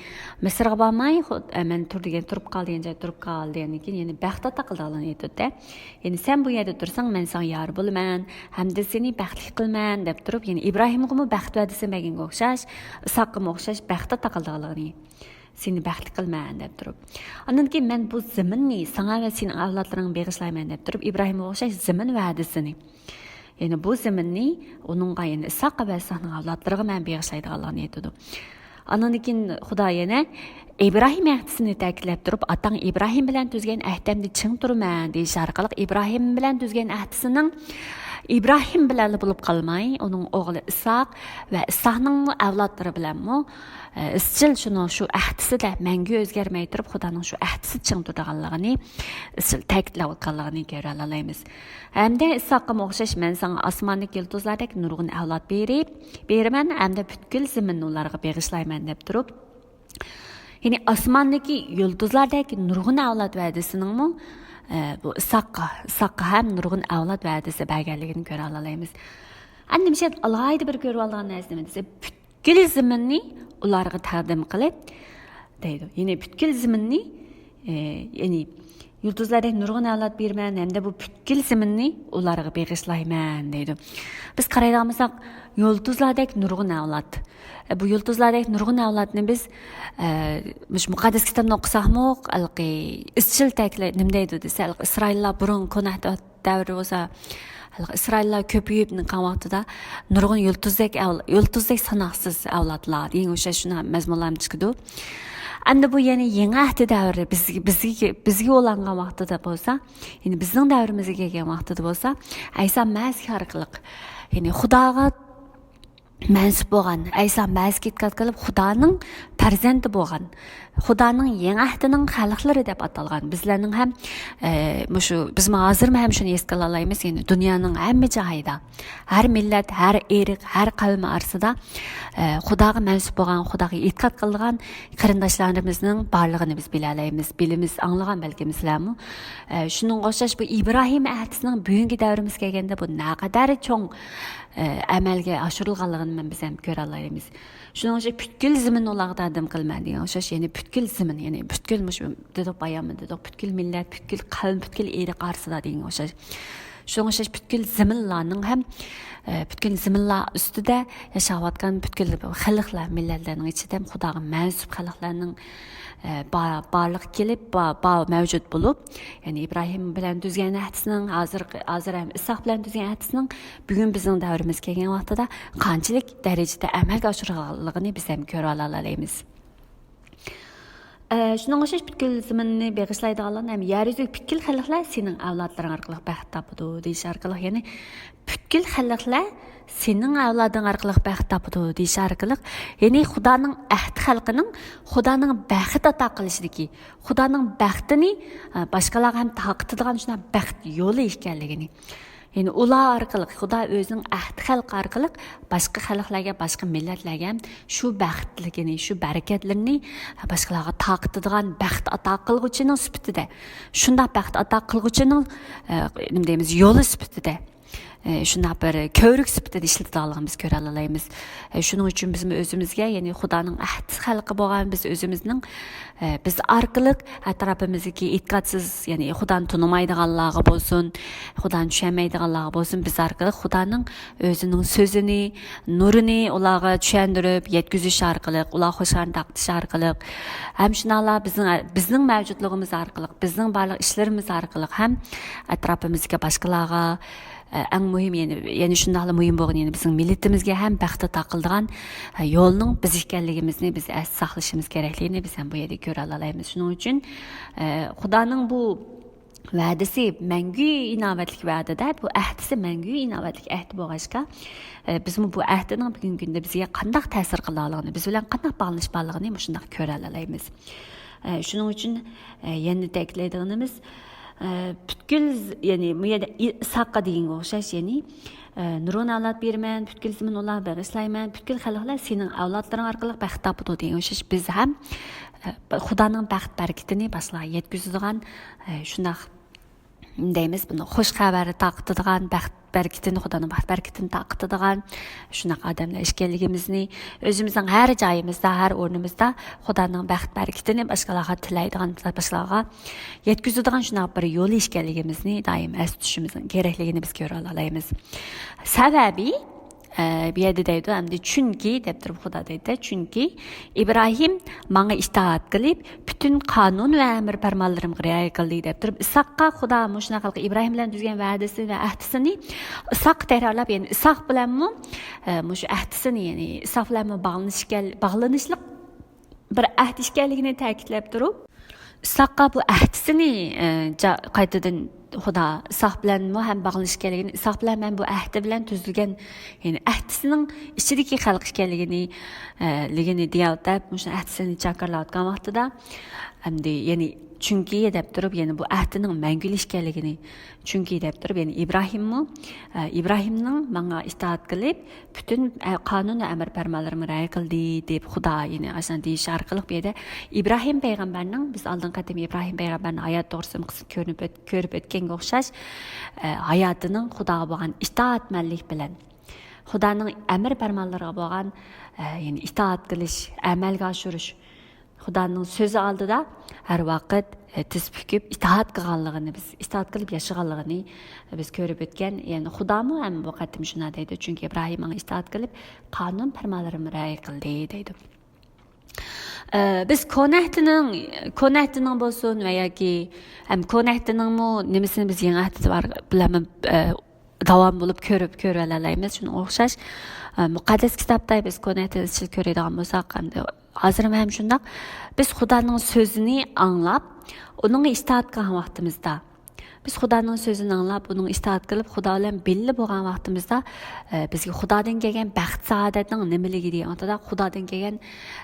مىسىرغا بارماي، خۇد-، ئە، مەن تۇر دېگەن، تۇرۇپ قال دېگەن جايدا تۇرۇپ قال دېگەندىن كېيىن، يەنى بەخت ئاتا قىلىدىغانلىقىنى ئېيتىدۇ-دە. يەنى سەن بۇ يەردە تۇرساڭ، مەن ساڭا يار بولىمەن ھەمدە سېنى بەختلىك قىلىمەن دەپ تۇرۇپ، يەنى ئىبراھىمغىمۇ بەخت ۋەدىسىنى بەرگەنگە ئوخشاش، ئىسھاققىمۇ ئوخشاش بەخت ئاتا قىلىدىغانلىقىنى، سېنى بەختلىك قىلىمەن دەپ تۇرۇپ. ئاندىن كېيىن مەن بۇ زېمىننى ساڭا ۋە سېنىڭ ئەۋلادلىرىڭغا بېغىشلايمەن دەپ تۇرۇپ، ئىبراھىمغا ئوخشاش زېمىن ۋەدىسىنى. يەنى بۇ زېمىننى ئۇنىڭغا، يەنى ئىسھاققا ۋە ئىسھاقنىڭ ئەۋلادلىرىغا مەن بېغىشلايدىغانلىقىنى ئېيتىدۇ. ئاندىن كېيىن خۇدا يەنە ئىبراھىم ئەھدىسىنى تەكىتلەپ تۇرۇپ، ئاتاڭ ئىبراھىم بىلەن تۈزگەن ئەھدىمدە چىڭ تۇرىمەن دېيىش ئارقىلىق، ئىبراھىم بىلەن تۈزگەن ئەھدىسىنىڭ ئىبراھىم بىلەنلا بولۇپ قالماي، ئۇنىڭ ئوغلى ئىسھاق ۋە ئىسھاقنىڭ ئەۋلادلىرى بىلەنمۇ، ئە، ئىزچىل شۇنىڭ شۇ ئەھدىسىدە مەڭگۈ ئۆزگەرمەي تۇرۇپ، خۇدانىڭ شۇ ئەھدىسىدە چىڭ تۇرىدىغانلىقىنى ئىزچىل تەكىتلەۋاتقانلىقىنى كۆرەلەيمىز. ھەمدە ئىسھاققىمۇ ئوخشاش، مەن ساڭا ئاسماندىكى يۇلتۇزلاردەك نۇرغۇن ئەۋلاد بېرىپ، بېرىمەن ھەمدە پۈتكۈل زېمىننى ئۇلارغا بېغىشلايمەن دەپ تۇرۇپ، يەنى ئاسماندىكى يۇلتۇزلاردەك نۇرغۇن ئەۋلاد ۋەدىسىنىڭمۇ، ئە، بۇ ئىسھاققا، ئىسھاققا ھەم نۇرغۇن ئەۋلاد ۋەدىسى بەرگەنلىكىنى كۆرەلەيمىز. ئەمدى مۇشۇ يەردە ئالاھىدە بىر كۆرۈۋالىدىغان نەرسە نېمە دېسە، پۈتكۈل زېمىننى ئۇلارغا تەقدىم قىلىپ، دەيدۇ. يەنى پۈتكۈل زېمىننى، ئە، يەنى يۇلتۇزلاردەك نۇرغۇن ئەۋلاد بېرىمەن ھەمدە بۇ پۈتكۈل زېمىننى ئۇلارغا بېغىشلايمەن، دەيدۇ. بىز قارايدىغان بولساق، يۇلتۇزلاردەك نۇرغۇن ئەۋلاد. ئە، بۇ يۇلتۇزلاردەك نۇرغۇن ئەۋلادنى بىز، ئە، مۇشۇ مۇقەددەس كىتابنى ئوقۇساقمۇ، ھېلىقى ئىزچىل تەكىتلەپ، نېمە دەيدۇ دېسە، ھېلىقى ئىسرائىللار بۇرۇن كونا دەۋرى بولسا، ھېلىقى ئىسرائىللار كۆپىيىپ قالغان ۋاقتىدا نۇرغۇن يۇلتۇزدەك ئەۋل-، يۇلتۇزدەك ساناقسىز ئەۋلادلار دېگەن ئوخشاش شۇنداق مەزمۇنلارمۇ چىقىدۇ. ئەمدى بۇ يەنە يېڭى ئەھدى دەۋرى بىزگە، بىزگە، بىزگە ئۇلانغان ۋاقتىدا بولسا، يەنى بىزنىڭ دەۋرىمىزگە كەلگەن ۋاقتىدا بولسا، ئەيسا مەسىھ ئارقىلىق، يەنى خۇداغا مەنسۇپ بولغان، ئەيسا مەسىھكە ئېتىقاد قىلىپ، خۇدانىڭ پەرزەنتى بولغان، خۇدانىڭ يېڭى ئەھدىنىڭ خەلقلىرى دەپ ئاتالغان، بىزلەرنىڭ ھەم، ئە، مۇشۇ، بىزمۇ ھازىرمۇ ھەم شۇنى ھېس قىلالايمىز، يەنى دۇنيانىڭ ھەممە جايىدا، ھەر مىللەت، ھەر ئىرق، ھەر قەۋم ئارىسىدا، ئە، خۇداغا مەنسۇپ بولغان، خۇداغا ئېتىقاد قىلىدىغان قېرىنداشلىرىمىزنىڭ بارلىقىنى بىز بىلەلەيمىز، بىلىمىز، ئاڭلىغان بەلكىم سىلەرمۇ. ئە، شۇنىڭغا ئوخشاش بۇ ئىبراھىم ئەھدىسىنىڭ بۈگۈنكى دەۋرىمىزگە كەلگەندە بۇ نەقەدەر چوڭ ئەمەلگە ئاشۇرۇلغانلىقىنى مەن بىز ھەم كۆرەلەيمىز. شۇنىڭ ئۈچۈن پۈتكۈل زېمىن ئۇلارغا تەقدىم قىلىمەن دېگەن ئوخشاش، يەنى پۈتكۈل زېمىن، يەنى پۈتكۈل مۇشۇ دېدۇق، بايانمۇ دېدۇق، پۈتكۈل مىللەت، پۈتكۈل قەۋم، پۈتكۈل ئىرق ئارىسىدا دېگەن ئوخشاش. شۇنىڭغا ئوخشاش پۈتكۈل زېمىنلارنىڭ ھەم، ئە، پۈتكۈل زېمىنلار ئۈستىدە ياشاۋاتقان پۈتكۈل خەلقلەر، مىللەتلەرنىڭ ئىچىدە خۇداغا مەنسۇپ خەلقلەرنىڭ، ئە، بار-، بارلىققا كېلىپ، با-، با-، مەۋجۇت بولۇپ، يەنى ئىبراھىم بىلەن تۈزگەن ئەھدىسىنىڭ، ھازىر، ھازىر ھەم ئىسھاق بىلەن تۈزگەن ئەھدىسىنىڭ بۈگۈن بىزنىڭ دەۋرىمىزگە كەلگەن ۋاقتىدا قانچىلىك دەرىجىدە ئەمەلگە ئاشۇرۇلغانلىقىنى بىز ھەم كۆرۈۋالالايمىز. ئە، شۇنىڭغا ئوخشاش پۈتكۈل زېمىننى بېغىشلايدىغانلارنى ھەم يەر يۈزىدىكى پۈتكۈل خەلقلەر سېنىڭ ئەۋلادلىرىڭ ئارقىلىق بەخت تاپىدۇ دېيىش ئارقىلىق، يەنى پۈتكۈل خەلقلەر سېنىڭ ئەۋلادىڭ ئارقىلىق بەخت تاپىدۇ دېيىش ئارقىلىق، يەنى خۇدانىڭ ئەھدى خەلقىنىڭ خۇدانىڭ بەخت ئاتا قىلىشىدىكى، خۇدانىڭ بەختىنى، ئە، باشقىلارغا ھەم تارقىتىدىغان شۇنداق بەخت يولى ئىكەنلىكىنى، يەنى ئۇلار ئارقىلىق، خۇدا ئۆزىنىڭ ئەھدى خەلقى ئارقىلىق باشقا خەلقلەرگە، باشقا مىللەتلەرگە ھەم شۇ بەختلىكىنى، شۇ بەرىكەتلىرىنى باشقىلارغا تارقىتىدىغان بەخت ئاتا قىلغۇچىنىڭ سۈپىتىدە، شۇنداق بەخت ئاتا قىلغۇچىنىڭ، ئە، نېمە دەيمىز، يولى سۈپىتىدە، ئە، شۇنداق بىر كۆۋرۈك سۈپىتىدە ئىشلىتىدىغانلىقىنى بىز كۆرەلەيمىز. ئە، شۇنىڭ ئۈچۈن بىزمۇ ئۆزىمىزگە، يەنى خۇدانىڭ ئەھدى خەلقى بولغان بىز ئۆزىمىزنىڭ، ئە، بىز ئارقىلىق ئەتراپىمىزدىكى ئېتىقادسىز، يەنى خۇدانى تونۇمايدىغانلارغا بولسۇن، خۇدانى چۈشەنمەيدىغانلارغا بولسۇن، بىز ئارقىلىق خۇدانىڭ ئۆزىنىڭ سۆزىنى، نۇرىنى ئۇلارغا چۈشەندۈرۈپ يەتكۈزۈش ئارقىلىق، ئۇلار خۇشاللىق تارقىتىش ئارقىلىق، ھەم شۇنداقلا بىزنىڭ، بىزنىڭ مەۋجۇتلۇقىمىز ئارقىلىق، بىزنىڭ بارلىق ئىشلىرىمىز ئارقىلىق ھەم ئەتراپىمىزدىكى باشقىلارغا، ئە، ئەڭ مۇھىم، يەنى، يەنە شۇنداقلا مۇھىم بولغىنى، يەنى بىزنىڭ مىللىتىمىزگە ھەم بەخت ئاتا قىلىدىغان، ئە، يولنىڭ بىز ئىكەنلىكىمىزنى بىز ئەستە ساقلىشىمىز كېرەكلىكىنى بىز ھەم بۇ يەردە كۆرەلەيمىز. شۇنىڭ ئۈچۈن، ئە، خۇدانىڭ بۇ ۋەدىسى مەڭگۈ ئىناۋەتلىك ۋەدىدە، بۇ ئەھدىسى مەڭگۈ ئىناۋەتلىك ئەھدى بولغاچقا، ئە، بىزمۇ بۇ ئەھدىنىڭ بۈگۈنكى كۈندە بىزگە قانداق تەسىر قىلىدىغانلىقىنى، بىز بىلەن قانداق باغلىنىش بارلىقىنى مۇشۇنداق كۆرەلەيمىز. ئە، شۇنىڭ ئۈچۈن، ئە، يەنە تەكىتلەيدىغىنىمىز، ئە، پۈتكۈل ز-، يەنى بۇ يەردە ئى-، ئىسھاققا دېگەنگە ئوخشاش، يەنى، ئە، نۇرغۇن ئەۋلاد بېرىمەن، پۈتكۈل زېمىن ئۇلارغا بېغىشلايمەن، پۈتكۈل خەلقلەر سېنىڭ ئەۋلادلىرىڭ ئارقىلىق بەخت تاپىدۇ دېگەنگە ئوخشاش، بىز ھەم، ئە، خۇدانىڭ بەخت بەرىكىتىنى باشقىلارغا يەتكۈزىدىغان، ئە، شۇنداق دەيمىز، بۇنى خۇش خەۋەر تارقىتىدىغان، بەخت بەرىكىتىنى، خۇدانىڭ بەخت بەرىكىتىنى تارقىتىدىغان شۇنداق ئادەملەر ئىكەنلىكىمىزنى، ئۆزىمىزنىڭ ھەر جايىمىزدا، ھەر ئورنىمىزدا خۇدانىڭ بەخت بەرىكىتىنى باشقىلارغا تىلەيدىغان، باشقىلارغا يەتكۈزىدىغان شۇنداق بىر يول ئىكەنلىكىمىزنى دائىم ئەستە تۇتۇشىمىزنىڭ كېرەكلىكىنى بىز كۆرەلەيمىز. سەۋەبى، ئە، بۇ يەردە دەيدۇ، ئەمدى چۈنكى دەپ تۇرۇپ خۇدا دەيدۇ، چۈنكى ئىبراھىم ماڭا ئىتائەت قىلىپ، پۈتۈن قانۇن ۋە ئەمر پەرمانلىرىمغا رىئايە قىلدى دەپ تۇرۇپ، ئىسھاققا خۇدا مۇشۇنداق قىلىپ ئىبراھىم بىلەن تۈزگەن ۋەدىسى ۋە ئەھدىسىنى ئىسھاققا تەكرارلاپ، يەنى ئىسھاق بىلەنمۇ، ئە، مۇشۇ ئەھدىسىنى، يەنى ئىسھاق بىلەنمۇ باغلىنىش ئىكەن-، باغلىنىشلىق بىر ئەھدى ئىكەنلىكىنى تەكىتلەپ تۇرۇپ، ئىسھاققا بۇ ئەھدىسىنى، ئە، جا-، قايتىدىن خۇدا ئىسھاق بىلەنمۇ ھەم باغلىنىش ئىكەنلىكىنى، ئىسھاق بىلەن مەن بۇ ئەھدى بىلەن تۈزۈلگەن، يەنى ئەھدىسىنىڭ ئىچىدىكى خەلق ئىكەنلىكىنى، ئە، لىكىنى دېيەلتەپ، مۇشۇ ئەھدىسىنى جاكارلاۋاتقان ۋاقتىدا، ئەمدى، يەنى، چۈنكى دەپ تۇرۇپ، يەنى بۇ ئەھدىنىڭ مەڭگۈلۈك ئىكەنلىكىنى، چۈنكى دەپ تۇرۇپ، يەنى ئىبراھىممۇ، ئە، ئىبراھىمنىڭ ماڭا ئىتائەت قىلىپ، پۈتۈن، ئە، قانۇن ۋە ئەمر پەرمانلىرىمغا رىئايە قىلدى، دەپ خۇدا، يەنى، ئاشۇنداق دېيىش ئارقىلىق بۇ يەردە ئىبراھىم پەيغەمبەرنىڭ، بىز ئالدىنقى قېتىم ئىبراھىم پەيغەمبەرنىڭ ھايات توغرىسىدا قىسقا كۆرۈنۈپ ئۆت-، كۆرۈپ ئۆتكەنگە ئوخشاش، ئە، ھاياتىنىڭ خۇداغا بولغان ئىتائەتمەنلىك بىلەن، خۇدانىڭ ئەمر پەرمانلىرىغا بولغان، ئە، يەنى ئىتائەت قىلىش، ئەمەلگە ئاشۇرۇش، خۇدانىڭ سۆزى ئالدىدا ھەر ۋاقىت، ئە، تىز پۈكۈپ ئىتائەت قىلغانلىقىنى بىز، ئىتائەت قىلىپ ياشىغانلىقىنى بىز كۆرۈپ ئۆتكەن. يەنى خۇدامۇ ھەم بۇ قېتىم شۇنداق دەيدۇ، چۈنكى ئىبراھىم ماڭا ئىتائەت قىلىپ، قانۇن پەرمانلىرىمنى رىئايە قىلدى دەيدۇ. ئە، بىز كونا ئەھدىنىڭ، كونا ئەھدىنىڭ بولسۇن ۋە ياكى ھەم كونا ئەھدىنىڭمۇ نېمىسىنى بىز يېڭى ئەھدىدە بار بىلەن، ئە، داۋام بولۇپ كۆرۈپ، كۆرۈۋالالايمىز. شۇنىڭغا ئوخشاش، ئە، مۇقەددەس كىتابتا بىز كونا ئەھدىنى ئىزچىل كۆرىدىغان بولساق، ئەمدى ھازىرمۇ ھەم شۇنداق. بىز خۇدانىڭ سۆزىنى ئاڭلاپ، ئۇنىڭغا ئىتائەت قىلغان ۋاقتىمىزدا، بىز خۇدانىڭ سۆزىنى ئاڭلاپ، ئۇنىڭغا ئىتائەت قىلىپ، خۇدا بىلەن بىللە بولغان ۋاقتىمىزدا، ئە، بىزگە خۇدادىن كەلگەن بەخت سائادەتنىڭ نېمىلىكى دېگەن ۋاقتىدا، خۇدادىن كەلگەن،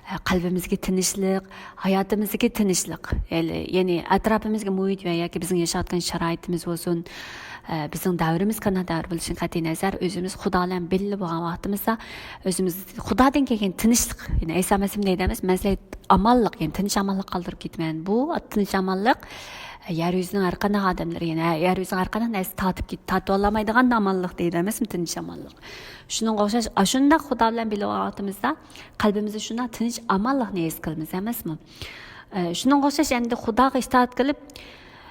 ئە، قەلبىمىزگە تىنچلىق، ھاياتىمىزدىكى تىنچلىق، يەنى، يەنى ئەتراپىمىزدىكى مۇھىت ۋە ياكى بىزنىڭ ياشاۋاتقان شارائىتىمىز بولسۇن، ئە، بىزنىڭ دەۋرىمىز قانداق دەۋر بولۇشىدىن قەتئىينەزەر، ئۆزىمىز خۇدا بىلەن بىللە بولغان ۋاقتىمىزدا، ئۆزىمىز خۇدادىن كەلگەن تىنچلىق، يەنى ئەيسا مەسىھ دەيدۇ ئەمەس، مەن سىلەرگە ئامانلىق، يەنى تىنچ ئامانلىق قالدۇرۇپ كېتىمەن. بۇ تىنچ ئامانلىق، ئە، يەر يۈزىنىڭ ھەر قانداق ئادەملىرى، يەنى يەر يۈزىنىڭ ھەر قانداق نەرسە تارتىپ كېت-، تارتىۋالالمايدىغان ئامانلىق دەيدۇ ئەمەسمۇ، تىنچ ئامانلىق. شۇنىڭغا ئوخشاش، ئاشۇنداق خۇدا بىلەن بىللە بولغان ۋاقتىمىزدا قەلبىمىزدە شۇنداق تىنچ ئامانلىقنى ھېس قىلىمىز ئەمەسمۇ؟ ئە، شۇنىڭغا ئوخشاش، ئەمدى خۇداغا ئىتائەت قىلىپ،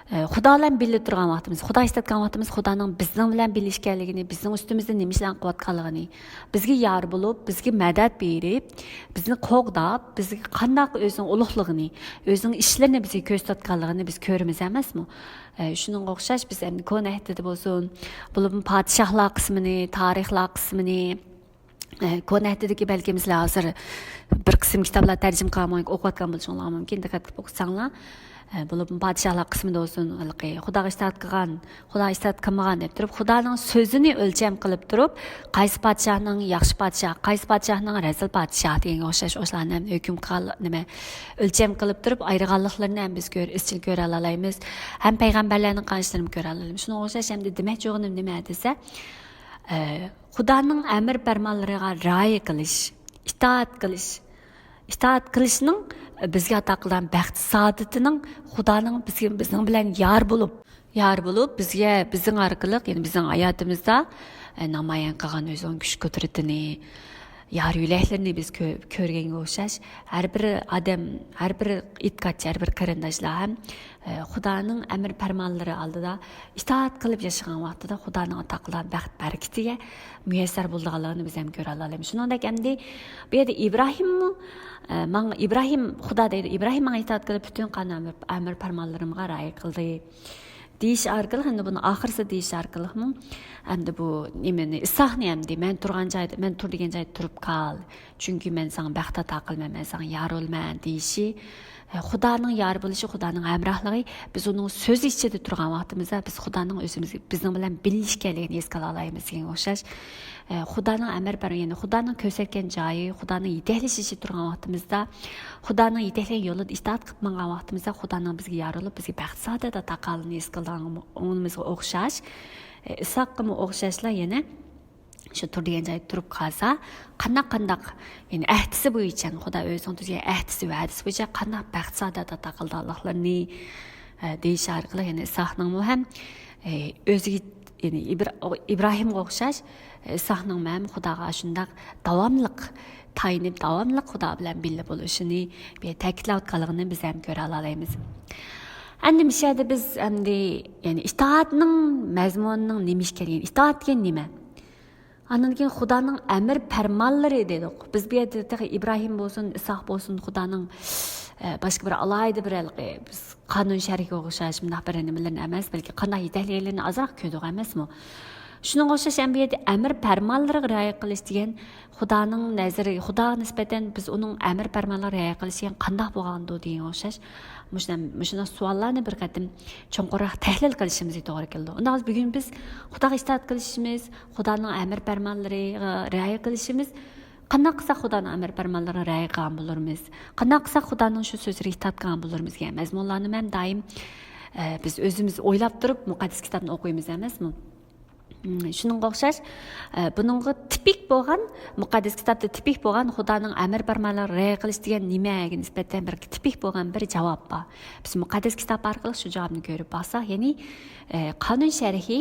ئە، خۇدا بىلەن بىللە تۇرغان ۋاقتىمىز، خۇدا ئىشلەتكەن ۋاقتىمىز خۇدانىڭ بىزنىڭ بىلەن بىللە ئىكەنلىكىنى، بىزنىڭ ئۈستىمىزدە نېمە ئىشلارنى قىلىۋاتقانلىقىنى، بىزگە يار بولۇپ، بىزگە مەدەت بېرىپ، بىزنى قوغداپ، بىزگە قانداق ئۆزىنىڭ ئۇلۇغلۇقىنى، ئۆزىنىڭ ئىشلىرىنى بىزگە كۆرسىتىۋاتقانلىقىنى بىز كۆرىمىز ئەمەسمۇ؟ ئە، شۇنىڭغا ئوخشاش، بىز ئەمدى كونا ئەھدىدە بولسۇن، بولۇپمۇ پادىشاھلار قىسمىنى، تارىخلار قىسمىنى، ئە، كونا ئەھدىدىكى بەلكىم سىلەر ھازىر بىر قىسىم كىتابلار تەرجىمە قىلغان، ئوقۇۋاتقان بولۇشۇڭلار مۇمكىن، دىققەت قىلىپ ئوقۇساڭلار. ئە، بولۇپمۇ پادىشاھلار قىسمىدا بولسۇن، ھېلىقى خۇداغا ئىتائەت قىلغان، خۇداغا ئىتائەت قىلمىغان دەپ تۇرۇپ، خۇدانىڭ سۆزىنى ئۆلچەم قىلىپ تۇرۇپ، قايسى پادىشاھنىڭ ياخشى پادىشاھ، قايسى پادىشاھنىڭ رەزىل پادىشاھ دېگەنگە ئوخشاش ئوشۇلارنى ھەم ھۆكۈم قىلغان، نېمە، ئۆلچەم قىلىپ تۇرۇپ ئايرىغانلىقلىرىنى ھەم بىز كۆر-، ئىزچىل كۆرەلەيمىز. ھەم پەيغەمبەرلەرنىڭ قىلغان ئىشلىرىنى كۆرەلەيمىز. شۇنىڭغا ئوخشاش ئەمدى دېمەكچى بولغىنىم نېمە دېسە، ئە، خۇدانىڭ ئەمر پەرمانلىرىغا رىئايە قىلىش، ئىتائەت قىلىش، ئىتائەت قىلىشنىڭ بىزگە ئاتا قىلغان بەخت سائادىتىنىڭ خۇدانىڭ بىزگە، بىزنىڭ بىلەن يار بولۇپ، يار بولۇپ، بىزگە، بىزنىڭ ئارقىلىق، يەنى بىزنىڭ ھاياتىمىزدا، ئە، نامايان قىلغان ئۆزىنىڭ كۈچ قۇدرىتىنى، يار يۆلەكلىرىنى بىز كۆ-، كۆرگەنگە ئوخشاش، ھەر بىر ئادەم، ھەر بىر ئېتىقادچى، ھەر بىر قېرىنداشلار ھەم، ئە، خۇدانىڭ ئەمر پەرمانلىرى ئالدىدا ئىتائەت قىلىپ ياشىغان ۋاقتىدا خۇدانىڭ ئاتا قىلغان بەخت بەرىكىتىگە مۇيەسسەر بولىدىغانلىقىنى بىز ھەم كۆرەلەيمىز. شۇنىڭدەك ئەمدى بۇ يەردە ئىبراھىممۇ، ئە، ماڭا، ئىبراھىم خۇدا دەيدۇ، ئىبراھىم ماڭا ئىتائەت قىلىپ، پۈتۈن قانۇن ئەمر، ئەمر پەرمانلىرىمغا رىئايە قىلدى. دېيىش ئارقىلىق، ئەمدى بۇنى ئاخىرسىدا دېيىش ئارقىلىقمۇ، ئەمدى بۇ نېمىنى، ئىسھاقنى ئەمدى، مەن تۇرغان جايدا، مەن تۇر دېگەن جايدا تۇرۇپ قال. چۈنكى مەن ساڭا بەخت ئاتا قىلىمەن، مەن ساڭا يار بولىمەن دېيىشى، ئە، خۇدانىڭ يار بولۇشى، خۇدانىڭ ھەمراھلىقى، بىز ئۇنىڭ سۆزى ئىچىدە تۇرغان ۋاقتىمىزدا، بىز خۇدانىڭ ئۆزىمىزگە، بىزنىڭ بىلەن بىللە ئىكەنلىكىنى ھېس قىلالايمىز دېگەنگە ئوخشاش. ئە، خۇدانىڭ ئەمر پەرمانى، يەنى خۇدانىڭ كۆرسەتكەن جايى، خۇدانىڭ يېتەكلىشىشى تۇرغان ۋاقتىمىزدا، خۇدانىڭ يېتەكلىگەن يولىدا ئىتائەت قىلىپ ماڭغان ۋاقتىمىزدا، خۇدانىڭ بىزگە يار بولۇپ، بىزگە بەخت سائادەت ئاتا قىلغانلىقىنى ھېس قىلغانغا ئوخشاش، ئىسھاققىمۇ ئوخشاشلا يەنە شۇ تۇر دېگەن جايدا تۇرۇپ قالسا، قانداق، قانداق، يەنى ئەھدىسى بويىچە، خۇدا ئۆزىنىڭ تۈزگەن ئەھدىسى ۋە ھەدىسى بويىچە قانداق بەخت سائادەت ئاتا قىلىدىغانلىقلىرىنى، ئە، دېيىش ئارقىلىق، يەنى ئىسھاقنىڭمۇ ھەم، ئە، ئۆزىگە، يەنى ئىبرا-، ئىبراھىمغا ئوخشاش، ئە، ئىسھاقنىڭمۇ ھەم خۇداغا شۇنداق داۋاملىق تايىنىپ، داۋاملىق خۇدا بىلەن بىللە بولۇشىنى بىر تەكىتلەۋاتقانلىقىنى بىز ھەم كۆرەلەيمىز. ئەمدى مۇشۇ يەردە بىز ئەمدى، يەنى ئىتائەتنىڭ مەزمۇنىنىڭ نېمە ئىكەنلىكىنى، ئىتائەت دېگەن نېمە؟ ئاندىن كېيىن خۇدانىڭ ئەمر پەرمانلىرى دېدۇق. بىز بۇ يەردە تېخى ئىبراھىم بولسۇن، ئىسھاق بولسۇن، خۇدانىڭ، ئە، باشقا بىر ئالاھىدە بىر ھېلىقى بىز قانۇن شەرھىگە ئوخشاش مۇنداق بىر نېمىلىرىنى ئەمەس، بەلكى قانداق يېتەكلىگەنلىرىنى ئازراق كۆردۇق ئەمەسمۇ؟ شۇنىڭغا ئوخشاش ھەم بۇ يەردە ئەمر پەرمانلىرىغا رىئايە قىلىش دېگەن خۇدانىڭ نەزىرى، خۇداغا نىسبەتەن بىز ئۇنىڭ ئەمر پەرمانلىرىغا رىئايە قىلىش دېگەن قانداق بولغاندۇ دېگەنگە ئوخشاش. مۇشۇنداق، مۇشۇنداق سوئاللارنى بىر قېتىم چوڭقۇرراق تەھلىل قىلىشىمىزگە توغرا كېلىدۇ. ئۇنداق بولسا بۈگۈن بىز خۇداغا ئىتائەت قىلىشىمىز، خۇدانىڭ ئەمر پەرمانلىرىغا رىئايە قىلىشىمىز، قانداق قىلساق خۇدانىڭ ئەمر پەرمانلىرىغا رىئايە قىلغان بولۇرمىز؟ قانداق قىلساق خۇدانىڭ شۇ سۆزلىرىگە ئىتائەت قىلغان بولۇرمىز دېگەن مەزمۇنلارنى ھەم دائىم، ئە، بىز ئۆزىمىز ئويلاپ تۇرۇپ مۇقەددەس كىتابنى ئوقۇيمىز ئەمەسمۇ؟ مم، شۇنىڭغا ئوخشاش، ئە، بۇنىڭغا تىپىك بولغان، مۇقەددەس كىتابتا تىپىك بولغان خۇدانىڭ ئەمر پەرمانلىرىغا رىئايە قىلىش دېگەن نېمە دېگەن نىسبەتەن بىر تىپىك بولغان بىر جاۋاب بار. بىز مۇقەددەس كىتاب ئارقىلىق شۇ جاۋابنى كۆرۈپ باقساق، يەنى، ئە، قانۇن شەرھى،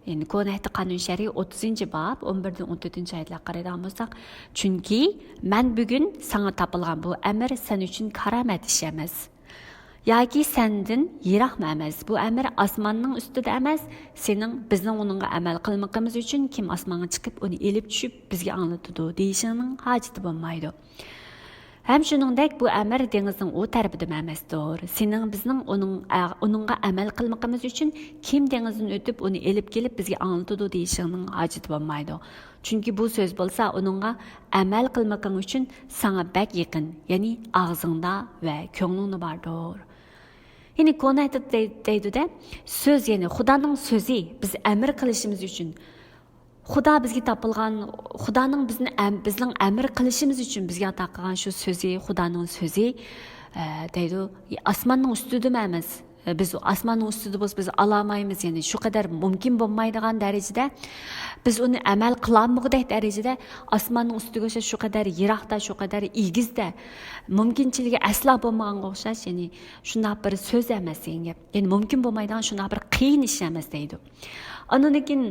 يەنى كونا ئەھدى قانۇن شەرھى ئوتتۇزىنچى باب، ئون بىردىن ئون تۆتىنچى ئايەتلەرگە قارايدىغان بولساق، چۈنكى مەن بۈگۈن ساڭا تاپىلغان بۇ ئەمىر سەن ئۈچۈن كارامەت ئىش ئەمەس. ياكى سەندىن يىراقمۇ ئەمەس. بۇ ئەمىر ئاسماننىڭ ئۈستىدە ئەمەس، سېنىڭ، بىزنىڭ ئۇنىڭغا ئەمەل قىلمىقىمىز ئۈچۈن كىم ئاسمانغا چىقىپ ئۇنى ئېلىپ چۈشۈپ بىزگە ئاڭلىتىدۇ دېيىشىڭنىڭ ھاجىتى بولمايدۇ. ھەم شۇنىڭدەك بۇ ئەمىر دېڭىزنىڭ ئۇ تەرىپىدىمۇ ئەمەستۇر. سېنىڭ بىزنىڭ ئۇنىڭ، ئە، ئۇنىڭغا ئەمەل قىلمىقىمىز ئۈچۈن كىم دېڭىزدىن ئۆتۈپ ئۇنى ئېلىپ كېلىپ بىزگە ئاڭلىتىدۇ دېيىشىڭنىڭ ھاجىتى بولمايدۇ. چۈنكى بۇ سۆز بولسا ئۇنىڭغا ئەمەل قىلمىقىڭ ئۈچۈن ساڭا بەك يېقىن، يەنى ئاغزىڭدا ۋە كۆڭلۈڭدە باردۇر. يەنى كونا ئەھدىدە دەي-، دەيدۇ-دە، سۆز، يەنى خۇدانىڭ سۆزى بىز ئەمر قىلىشىمىز ئۈچۈن. خۇدا بىزگە تاپىلغان، خۇدانىڭ بىزنى ئەم-، بىزنىڭ ئەمر قىلىشىمىز ئۈچۈن بىزگە ئاتا قىلغان شۇ سۆزى، خۇدانىڭ سۆزى، ئە، دەيدۇ، ئاسماننىڭ ئۈستىدىمۇ ئەمەس. بىز ئاسماننىڭ ئۈستىدە بولسا بىز ئالالمايمىز، يەنى شۇ قەدەر مۇمكىن بولمايدىغان دەرىجىدە، بىز ئۇنى ئەمەل قىلالمىغۇدەك دەرىجىدە ئاسماننىڭ ئۈستىگە ئوخشاش شۇ قەدەر يىراقتا، شۇ قەدەر ئېگىزدە، مۇمكىنچىلىكى ئەسلا بولمىغانغا ئوخشاش، يەنى شۇنداق بىر سۆز ئەمەس دېگەن گەپ. يەنى مۇمكىن بولمايدىغان شۇنداق بىر قىيىن ئىش ئەمەس دەيدۇ. ئاندىن كېيىن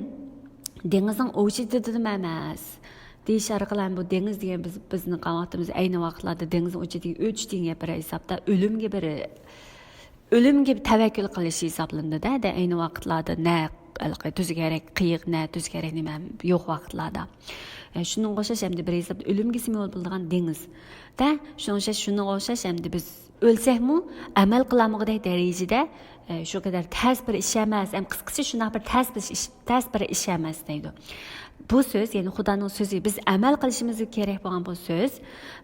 دېڭىزنىڭ ئۇ چېتىدىمۇ ئەمەس دېيىش ئارقىلىق ھەم بۇ دېڭىز دېگەن بىز، بىزنىڭ قالغان ۋاقتىمىز ئەينى ۋاقىتلاردا دېڭىزنىڭ ئۇ چېتىگە ئۆتۈش دېگەن گەپ بىر ھېسابتا ئۆلۈمگە بىر ئۆلۈمگە تەۋەككۈل قىلىش ھېسابلىنىدۇ-دە، دە، ئەينى ۋاقىتلاردا نە ھېلىقى تۈز كېرەك قېيىق، نە تۈز كېرەك نېمە يوق ۋاقىتلاردا. ئە، شۇنىڭغا ئوخشاش ئەمدى بىر ھېسابتا ئۆلۈمگە سىمۋول بولىدىغان دېڭىز. دە، شۇنىڭغا ئوخشاش، شۇنىڭغا ئوخشاش ئەمدى بىز ئۆلسەكمۇ ئەمەل قىلالمىغۇدەك دەرىجىدە، ئە، شۇ قەدەر تەس بىر ئىش ئەمەس، ئەم، قىسقىسى شۇنداق بىر تەس بىر ئىش، تەس بىر ئىش ئەمەس دەيدۇ. بۇ سۆز، يەنى خۇدانىڭ سۆزى، بىز ئەمەل قىلىشىمىز كېرەك بولغان بۇ سۆز،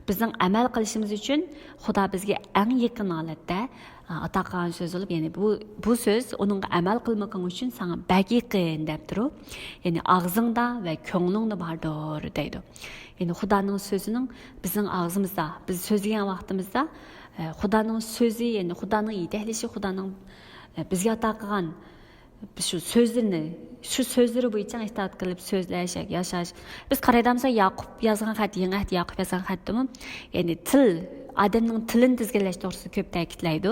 بىزنىڭ ئەمەل قىلىشىمىز ئۈچۈن خۇدا بىزگە ئەڭ يېقىن ھالەتتە، ئە، ئاتا قىلغان سۆز بولۇپ، يەنى بۇ، بۇ سۆز ئۇنىڭغا ئەمەل قىلمىغىنىڭ ئۈچۈن ساڭا بەك يېقىن دەپتۇرۇ. يەنى ئاغزىڭدا ۋە كۆڭلۈڭدە باردۇر دەيدۇ. يەنى خۇدانىڭ سۆزىنىڭ بىزنىڭ ئاغزىمىزدا، بىز سۆزلىگەن ۋاقتىمىزدا، ئە، خۇدانىڭ سۆزى، يەنى خۇدانىڭ يېتەكلىشى، خۇدانىڭ، ئە، بىزگە ئاتا قىلغان شۇ سۆزلىرىنى، شۇ سۆزلىرى بويىچە ئىتائەت قىلىپ سۆزلەش، ياشاش. بىز قارايدىغان بولساق، ياقۇپ يازغان خەت، يېڭى ئەھدە ياقۇپ يازغان خەتتىمۇ، يەنى تىل، ئادەمنىڭ تىلىنى تىزگىنلەش توغرىسىدا كۆپ تەكىتلەيدۇ.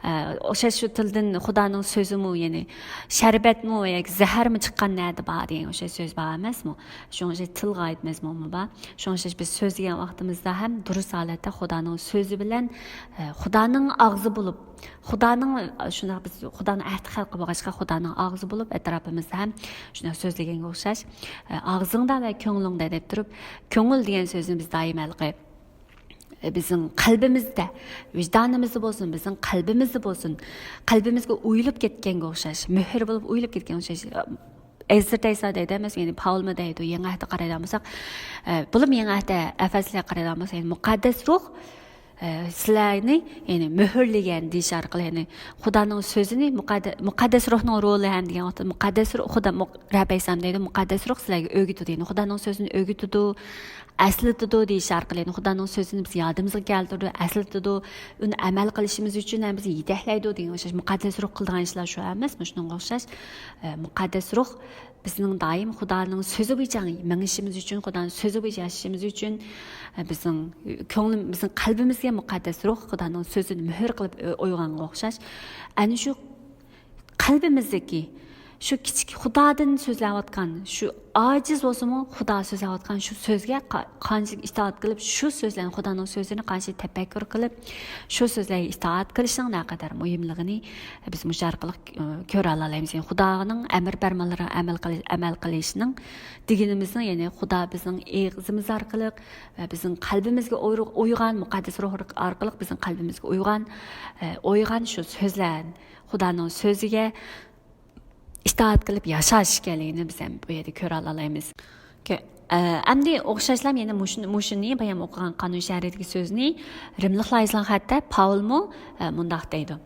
ئە، ئوخشاش شۇ تىلدىن خۇدانىڭ سۆزىمۇ، يەنى شەربەتمۇ ياكى زەھەرمۇ چىققان نەدە بار دېگەن ئوخشاش سۆز بار ئەمەسمۇ؟ شۇڭا ئوخشاش تىلغا ئائىت مەزمۇنمۇ بار. شۇڭا ئوخشاش بىز سۆزلىگەن ۋاقتىمىزدا ھەم دۇرۇس ھالەتتە خۇدانىڭ سۆزى بىلەن، ئە، خۇدانىڭ ئاغزى بولۇپ، خۇدانىڭ، ئە، شۇنداق بىز خۇدانىڭ ئەھدى خەلقى بولغاچقا خۇدانىڭ ئاغزى بولۇپ ئەتراپىمىزدا ھەم شۇنداق سۆزلىگەنگە ئوخشاش، ئە، ئاغزىڭدا ۋە كۆڭلۈڭدە دەپ تۇرۇپ، كۆڭۈل دېگەن سۆزنى بىز دائىم ھېلىقى بىزنىڭ قەلبىمىزدە، ۋىجدانىمىزدا بولسۇن، بىزنىڭ قەلبىمىزدە بولسۇن، قەلبىمىزگە ئويۇلۇپ كەتكەنگە ئوخشاش، مۆھۈر بولۇپ ئويۇلۇپ كەتكەنگە ئوخشاش. ئەزرىتەيسا دەيدۇ ئەمەسمۇ، يەنى پاۋلمۇ دەيدۇ، يېڭى ئەھدە قارايدىغان بولساق، ئە، بولۇپمۇ يېڭى ئەھدە ئەپەسلەرگە قارايدىغان بولساق، يەنى مۇقەددەس روھ، ئە، سىلەرنى، يەنى مۆھۈرلىگەن دېيىش ئارقىلىق، يەنى خۇدانىڭ سۆزىنى مۇقەددە-، مۇقەددەس روھنىڭ رولى ھەم دېگەن ۋاقىتتا مۇقەددەس روھ، خۇدا مۇق-، رەب ئەلەيھىسسالام دەيدۇ، مۇقەددەس روھ سىلەرگە ئۆگىتىدۇ، يەنى خۇدانىڭ سۆزىنى ئۆگىتىدۇ، ئەسلىتىدۇ دېيىش ئارقىلىق، يەنى خۇدانىڭ سۆزىنى بىز يادىمىزغا كەلتۈرىدۇ، ئەسلىتىدۇ، ئۇنى ئەمەل قىلىشىمىز ئۈچۈن ھەم بىزنى يېتەكلەيدۇ دېگەن ئوخشاش. مۇقەددەس روھ قىلىدىغان ئىشلار شۇ ئەمەسمۇ؟ شۇنىڭغا ئوخشاش، ئە، مۇقەددەس روھ بىزنىڭ دائىم خۇدانىڭ سۆزى بويىچە مېڭىشىمىز ئۈچۈن، خۇدانىڭ سۆزى بويىچە ياشىشىمىز ئۈچۈن، ئە، بىزنىڭ كۆڭلىم-، بىزنىڭ قەلبىمىزگە مۇقەددەس روھ خۇدانىڭ سۆزىنى مۆھۈر قىلىپ ئويغانغا ئوخشاش. ئەنە شۇ قەلبىمىزدىكى شۇ كىچىك خۇدادىن سۆزلەۋاتقان، شۇ ئاجىز بولسىمۇ خۇدا سۆزلەۋاتقان شۇ سۆزگە قا-، قانچىلىك ئىتائەت قىلىپ، شۇ سۆزلەرنى، خۇدانىڭ سۆزىنى قانچىلىك تەپەككۇر قىلىپ، شۇ سۆزلەرگە ئىتائەت قىلىشنىڭ نەقەدەر مۇھىملىقىنى بىز مۇشۇ ئارقىلىق، ئى، كۆرەلەيمىز. يەنى خۇدانىڭ ئەمر پەرمانلىرىغا ئەمەل قىلىش، ئەمەل قىلىشنىڭ دېگىنىمىزنىڭ، يەنى خۇدا بىزنىڭ ئېغىزىمىز ئارقىلىق ۋە بىزنىڭ قەلبىمىزگە ئويغ-، ئويغان مۇقەددەس روھ ئارقىلىق بىزنىڭ قەلبىمىزگە ئويغان، ئى، ئويغان شۇ سۆزلەر، خۇدانىڭ سۆزىگە ئىتائەت قىلىپ ياشاش ئىكەنلىكىنى بىز ھەم بۇ يەردە كۆرەلالايمىز. كۆ-، ئە، ئەمدى ئوخشاشلا يەنە مۇشۇ-، مۇشۇنى بايام ئوقۇغان قانۇن شەھىرىدىكى سۆزنى رىملىقلار يېزىلغان خەتتە پاۋلمۇ، ئە، مۇنداق دەيدۇ.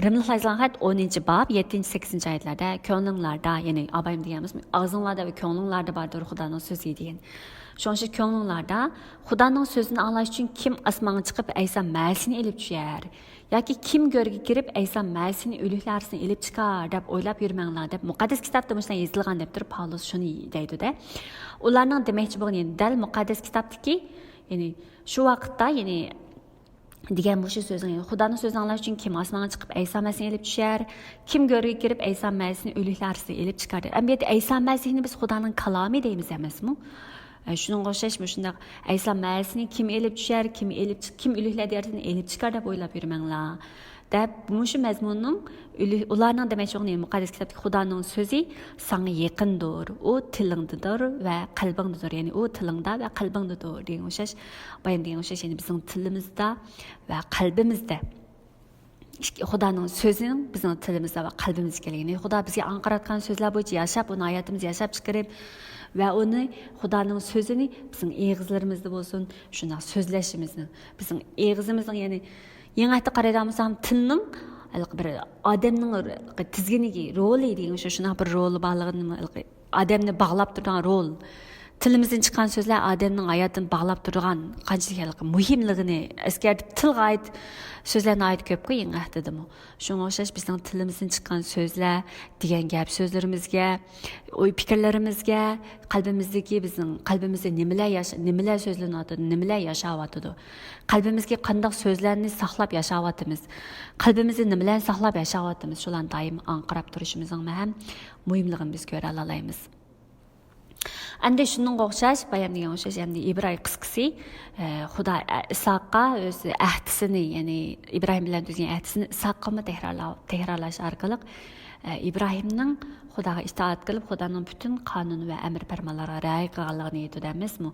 رىملىقلار يېزىلغان خەت ئونىنچى باب، يەتتىنچى، سەككىزىنچى ئايەتلەردە، كۆڭلۈڭلاردا، يەنى ئابايام دېگەنمىز، ئاغزىڭلاردا ۋە كۆڭلۈڭلاردا باردۇر خۇدانىڭ سۆزى دېگەن. شۇنىڭ ئۈچۈن كۆڭلۈڭلاردا خۇدانىڭ سۆزىنى ئاڭلاش ئۈچۈن كىم ئاسمانغا چىقىپ ئەيسا مەسىھنى ئېلىپ چۈشەر؟ ياكى كىم گۆرگە كىرىپ ئەيسا مەسىھنى ئۆلۈكلەر ئارىسىدىن ئېلىپ چىقار دەپ ئويلاپ يۈرمەڭلار دەپ مۇقەددەس كىتابتا مۇشۇنداق يېزىلغان دەپ تۇرۇپ پاۋلۇس شۇنى دەيدۇ-دە. ئۇلارنىڭ دېمەكچى بولغىنى يەنى دەل مۇقەددەس كىتابتىكى، يەنى شۇ ۋاقىتتا، يەنى دېگەن مۇشۇ سۆزنى، يەنى خۇدانىڭ سۆزىنى ئاڭلاش ئۈچۈن كىم ئاسمانغا چىقىپ ئەيسا مەسىھنى ئېلىپ چۈشەر؟ كىم گۆرگە كىرىپ ئەيسا مەسىھنى ئۆلۈكلەر ئارىسىدىن ئېلىپ چىقار؟ ئەمدى ئەيسا مەسىھنى بىز خۇدانىڭ كالامى دەيمىز ئەمەسمۇ؟ ئە، شۇنىڭغا ئوخشاش مۇشۇنداق ئەيسا مەسىھنى كىم ئېلىپ چۈشەر، كىم ئېلىپ چىق-، كىم ئۆلۈكلەر دىيارىدىن ئېلىپ چىقار دەپ ئويلاپ يۈرمەڭلار، دەپ مۇشۇ مەزمۇننىڭ ئۆلۈ-، ئۇلارنىڭ دېمەكچى بولغىنى مۇقەددەس كىتابتىكى خۇدانىڭ سۆزى ساڭا يېقىندۇر، ئۇ تىلىڭدىدۇر ۋە قەلبىڭدىدۇر، يەنى ئۇ تىلىڭدا ۋە قەلبىڭدىدۇر دېگەن ئوخشاش، بايام دېگەن ئوخشاش، يەنى بىزنىڭ تىلىمىزدا ۋە قەلبىمىزدە ئىككى، خۇدانىڭ سۆزىنىڭ بىزنىڭ تىلىمىزدا ۋە قەلبىمىزدە ئىكەنلىكىنى، خۇدا بىزگە ئاڭقىراتقان سۆزلەر بويىچە ياشاپ، ئۇنى ھاياتىمىزدا ياشاپ چىقىرىپ ۋە ئۇنى، خۇدانىڭ سۆزىنى بىزنىڭ ئېغىزلىرىمىزدا بولسۇن، شۇنداق سۆزلەشىمىزنىڭ، بىزنىڭ ئېغىزىمىزنىڭ، يەنى يېڭى ئەھدە قارايدىغان بولسام، تىلنىڭ ھېلىقى بىر ئادەمنىڭ تىزگىنىگە رولى دېگەن شۇ، شۇنداق بىر رولى بارلىقىنى ھېلىقى ئادەمنى باغلاپ تۇرىدىغان رول. تىلىمىزدىن چىققان سۆزلەر ئادەمنىڭ ھاياتىنى باغلاپ تۇرىدىغان قانچىلىك ھېلىقى مۇھىملىقىنى ئەسكەرتىپ، تىلغا ئائىت سۆزلەر ناھايىتى كۆپكۇ يېڭى ئەھدىدىمۇ. شۇڭا ئوخشاش بىزنىڭ تىلىمىزدىن چىققان سۆزلەر، دېگەن گەپ سۆزلىرىمىزگە، ئوي پىكىرلىرىمىزگە، قەلبىمىزدىكى بىزنىڭ قەلبىمىزدە نېمىلەر ياشا-، نېمىلەر سۆزلىنىۋاتىدۇ، نېمىلەر ياشاۋاتىدۇ، قەلبىمىزگە قانداق سۆزلەرنى ساقلاپ ياشاۋاتىمىز، قەلبىمىزدە نېمىلەرنى ساقلاپ ياشاۋاتىمىز، شۇلارنى دائىم ئاڭقىراپ تۇرۇشىمىزنىڭ ھەم مۇھىملىقىنى بىز كۆرەلالايمىز. ئەمدى شۇنىڭغا ئوخشاش، بايام دېگەن ئوخشاش، ئەمدى ئىبراھىم قىسقىسى، ئە، خۇدا، ئە، ئىسھاققا ئۆز ئەھدىسىنى، يەنى ئىبراھىم بىلەن تۈزگەن ئەھدىسىنى ئىسھاققىمۇ تەكرارلا-، تەكرارلاش ئارقىلىق، ئە، ئىبراھىمنىڭ خۇداغا ئىتائەت قىلىپ، خۇدانىڭ پۈتۈن قانۇن ۋە ئەمر پەرمانلىرىغا رىئايە قىلغانلىقىنى ئېيتىدۇ ئەمەسمۇ؟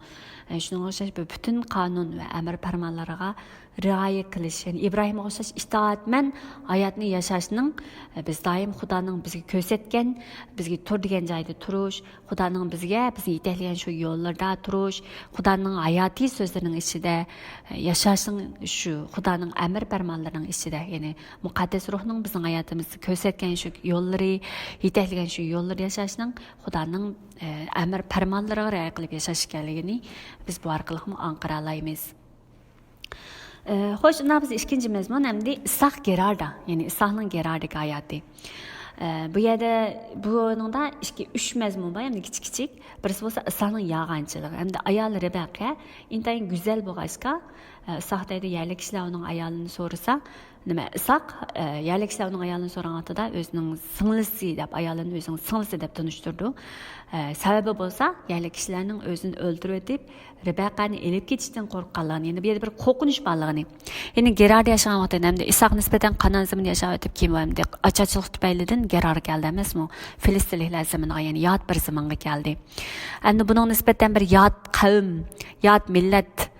ئە، شۇنىڭغا ئوخشاش بۇ پۈتۈن قانۇن ۋە ئەمر پەرمانلىرىغا رىئايە قىلىش، يەنى ئىبراھىمغا ئوخشاش ئىتائەتمەن ھاياتنى ياشاشنىڭ، ئە، بىز دائىم خۇدانىڭ بىزگە كۆرسەتكەن، بىزگە تۇر دېگەن جايدا تۇرۇش، خۇدانىڭ بىزگە، بىزنى يېتەكلىگەن شۇ يوللىرىدا تۇرۇش، خۇدانىڭ ھاياتىي سۆزلىرىنىڭ ئىچىدە، ئە، ياشاشنىڭ شۇ خۇدانىڭ ئەمر پەرمانلىرىنىڭ ئىچىدە، يەنى مۇقەددەس روھنىڭ بىزنىڭ ھاياتىمىزدا كۆرسەتكەن شۇ يوللىرى، يېتەكلىگەن شۇ يوللىرى ياشاشنىڭ خۇدانىڭ، ئە، ئەمر پەرمانلىرىغا رىئايە قىلىپ ياشاش ئىكەنلىكىنى بىز بۇ ئارقىلىقمۇ ئاڭقىرالايمىز. ئە، خوش، ئۇنداق بىز ئىككىنچى مەزمۇن، ئەمدى ئىساق گېراردا، يەنى ئىساقنىڭ گېراردىكى ھاياتى. ئە، بۇ يەردە، بۇنىڭدا ئىككى، ئۈچ مەزمۇن بار، ئەمدى كىچىك كىچىك. بىرسى بولسا ئىساقنىڭ يالغانچىلىقى، ئەمدى ئايالى رېبەقە ئىنتايىن گۈزەل بولغاچقا، ئە، ئىساق دەيدۇ، يەرلىك كىشىلەر ئۇنىڭ ئايالىنى سورىسا، نېمە، ئىساق، ئە، يەرلىك كىشىلەر ئۇنىڭ ئايالىنى سورىغان ۋاقتىدا ئۆزىنىڭ سىڭلىسى دەپ، ئايالىنى ئۆزىنىڭ سىڭلىسى دەپ تونۇشتۇرىدۇ. ئە، سەۋەبى بولسا يەرلىك كىشىلەرنىڭ ئۆزىنى ئۆلتۈرۈۋېتىپ، رېبەقەنى ئېلىپ كېتىشتىن قورققانلىقىنى، يەنى بۇ يەردە بىر قورقۇنچ بارلىقىنى. يەنى گېراردا ياشىغان ۋاقتىدا ئەمدى ئىساق نىسبەتەن قانان زېمىندا ياشاۋېتىپ، كېيىن ئەمدى ئاچارچىلىق تۈپەيلىدىن گېرارغا كەلدى ئەمەسمۇ؟ فىلىستىنلىكلەر زېمىنىغا، يەنى يات بىر زېمىنغا كەلدى. ئەمدى بۇنىڭ نىسبەتەن بىر يات قەۋم، يات مىللەت،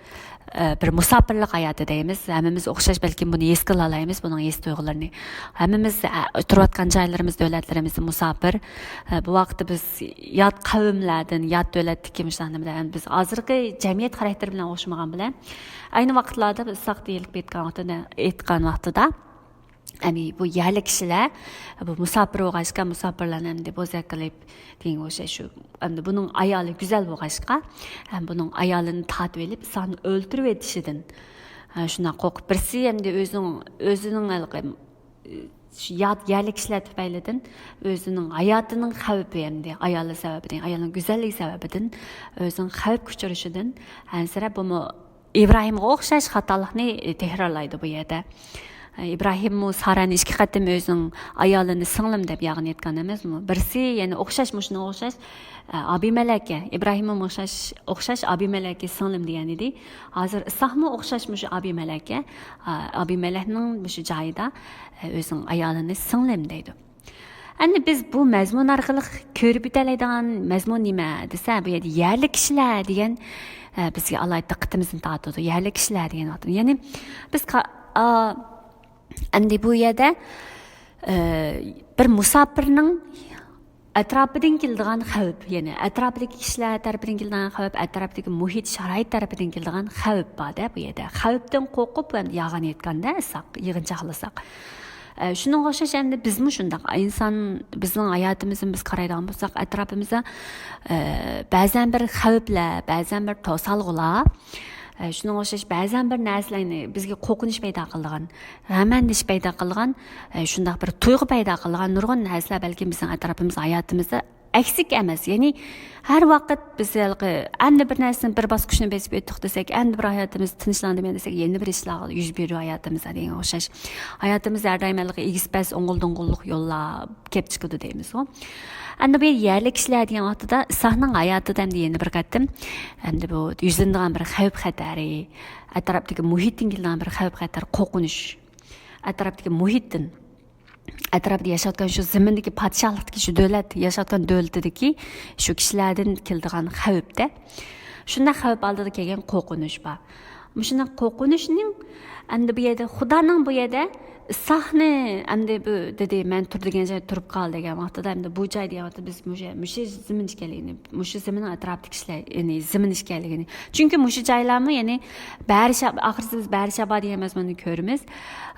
ئە، بىر مۇساپىرلىق ھاياتى دەيمىز. ھەممىمىز ئوخشاش بەلكىم بۇنى ھېس قىلالايمىز، بۇنىڭ ھېس تۇيغۇلىرىنى. ھەممىمىز، ئە، تۇرۇۋاتقان جايلىرىمىز، دۆلەتلىرىمىز مۇساپىر. ئە، بۇ ۋاقىتتا بىز يات قەۋملەردىن، يات دۆلەتتىكى مۇشۇنداق نېمىلەر، بىز ھازىرقى جەمئىيەت خاراكتېرى بىلەن ئوخشىمىغان بىلەن، ئەينى ۋاقىتلاردا بىز ئىساق دېيىلىپ ئېيتقان ۋاقتىدا، ئېيتقان ۋاقتىدا، يەنى بۇ يەرلىك كىشىلەر، بۇ مۇساپىر بولغاچقا، مۇساپىرلارنى ئەمدى بوزەك قىلىپ دېگەنگە ئوخشاش شۇ. ئەمدى بۇنىڭ ئايالى گۈزەل بولغاچقا، ھەم بۇنىڭ ئايالىنى تارتىۋېلىپ، ئىساقنى ئۆلتۈرۈۋېتىشىدىن، ھە، شۇنداق قورقۇپ، بىرسى ئەمدى ئۆزىنىڭ، ئۆزىنىڭ ھېلىقى، شۇ يات يەرلىك كىشىلەر تۈپەيلىدىن ئۆزىنىڭ ھاياتىنىڭ خەۋپى، ئەمدى ئايالى سەۋەبىدىن، ئايالىنىڭ گۈزەللىكى سەۋەبىدىن ئۆزىنىڭ خەۋپكە ئۇچرىشىدىن ئەنسىرەپ، بۇمۇ ئىبراھىمغا ئوخشاش خاتالىقنى تەكرارلايدۇ بۇ يەردە. ئىبراھىممۇ سارەنى ئىككى قېتىم ئۆزىنىڭ ئايالىنى سىڭلىم دەپ يالغان ئېيتقان ئەمەسمۇ؟ بىرسى يەنە ئوخشاش، مۇشۇنىڭغا ئوخشاش، ئابىمەلەككە، ئىبراھىممۇ ئوخشاش، ئوخشاش ئابىمەلەككە سىڭلىم دېگەن ئىدى. ھازىر ئىساقمۇ ئوخشاش مۇشۇ ئابىمەلەككە، ئابىمەلەكنىڭ مۇشۇ جايىدا ئۆزىنىڭ ئايالىنى سىڭلىم دەيدۇ. ئەمدى بىز بۇ مەزمۇن ئارقىلىق كۆرۈپ ئۆتەلەيدىغان مەزمۇن نېمە دېسە، بۇ يەردە يەرلىك كىشىلەر دېگەن، ئە، بىزگە ئالاھىدە دىققىتىمىزنى تارتىدۇ. يەرلىك كىشىلەر دېگەن ۋاقىتتا، يەنى بىز قا-، ئا، ئەمدى بۇ يەردە، ئە، بىر مۇساپىرنىڭ ئەتراپىدىن كېلىدىغان خەۋپ، يەنى ئەتراپىدىكى كىشىلەر تەرىپىدىن كېلىدىغان خەۋپ، ئەتراپىدىكى مۇھىت، شارائىت تەرىپىدىن كېلىدىغان خەۋپ بار-دە بۇ يەردە. خەۋپتىن قورقۇپ، ئەمدى يالغان ئېيتقاندا، ئىساق، يىغىنچاقلىساق. ئە، شۇنىڭغا ئوخشاش ئەمدى بىزمۇ شۇنداق. ئىنسان، بىزنىڭ ھاياتىمىزنى بىز قارايدىغان بولساق، ئەتراپىمىزدا، ئە، بەزەن بىر خەۋپلەر، بەزەن بىر توسالغۇلار، ئە، شۇنىڭغا ئوخشاش بەزەن بىر نەرسىلەرنى بىزگە قورقۇنچ پەيدا قىلىدىغان، غەم-ئەندىشە پەيدا قىلىدىغان، ئە، شۇنداق بىر تۇيغۇ پەيدا قىلىدىغان نۇرغۇن نەرسىلەر بەلكىم بىزنىڭ ئەتراپىمىزدا، ھاياتىمىزدا ئەكسىك ئەمەس، يەنى ھەر ۋاقىت بىز ھېلىقى ئەمدى بىر نەرسىنى، بىر باسقۇچنى بېسىپ ئۆتتۇق دېسەك، ئەمدى بىر ھاياتىمىز تىنچلاندىمۇ دېسەك، يەنە بىر ئىشلار يۈز بېرىدۇ ھاياتىمىزدا دېگەنگە ئوخشاش. ھاياتىمىزدا ھەر دائىم ھېلىقى ئېگىز-پەس، ئوڭغۇل-دوڭغۇللۇق يوللار كېلىپ چىقىدۇ دەيمىزغۇ. ئەمدى بۇ يەرلىك كىشىلەر دېگەن ۋاقتىدا ئىساقنىڭ ھاياتىدا ئەمدى يەنە بىر قېتىم، ئەمدى بۇ يۈزلىنىدىغان بىر خەۋپ-خەتەر، ئەتراپتىكى مۇھىتتىن كېلىدىغان بىر خەۋپ-خەتەر، قورقۇنچ، ئەتراپتىكى مۇھىتتىن، ئەتراپىدا ياشاۋاتقان شۇ زېمىندىكى پادىشاھلىقتىكى شۇ دۆلەت، ياشاۋاتقان دۆلىتىدىكى شۇ كىشىلەردىن كېلىدىغان خەۋپتە. شۇنداق خەۋپ ئالدىدا كەلگەن قورقۇنچ بار. مۇشۇنداق قورقۇنچنىڭ ئەمدى بۇ يەردە، خۇدانىڭ بۇ يەردە ئىساقنى ئەمدى بۇ دېدى، مەن تۇر دېگەن جايدا تۇرۇپ قال دېگەن ۋاقتىدا، ئەمدى بۇ جاي دېگەن ۋاقتىدا بىز مۇشۇ، مۇشۇ زېمىن ئىكەنلىكىنى، مۇشۇ زېمىننىڭ ئەتراپىدىكى كىشىلەر، يەنى زېمىن ئىكەنلىكىنى. چۈنكى مۇشۇ جايلارمۇ، يەنى بەئەرشەبا، ئاخىرسى بىز بەئەرشەبا دېگەن مەزمۇننى كۆرىمىز.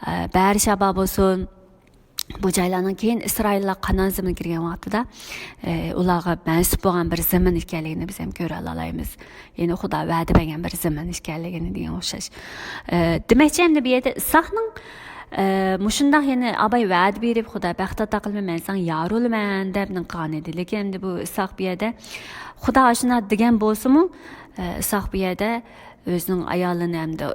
ئە، بەئەرشەبا بولسۇن، بۇ جايلارنىڭ كېيىن ئىسرائىللار قانان زېمىنىگە كىرگەن ۋاقتىدا، ئە، ئۇلارغا مەنسۇپ بولغان بىر زېمىن ئىكەنلىكىنى بىز ھەم كۆرەلالايمىز. يەنى خۇدا ۋەدە بەرگەن بىر زېمىن ئىكەنلىكىنى دېگەن ئوخشاش. ئە، دېمەكچى، ئەمدى بۇ يەردە ئىساقنىڭ، ئە، مۇشۇنداق يەنە ئاباي ۋەدە بېرىپ، خۇدا بەخت ئاتا قىلىمەن، مەن ساڭا يار بولىمەن دەپ نېمە قىلغان ئىدى. لېكىن ئەمدى بۇ ئىساق بۇ يەردە خۇدا ئاشۇنداق دېگەن بولسىمۇ، ئە، ئىساق بۇ يەردە ئۆزىنىڭ ئايالىنى ھەمدە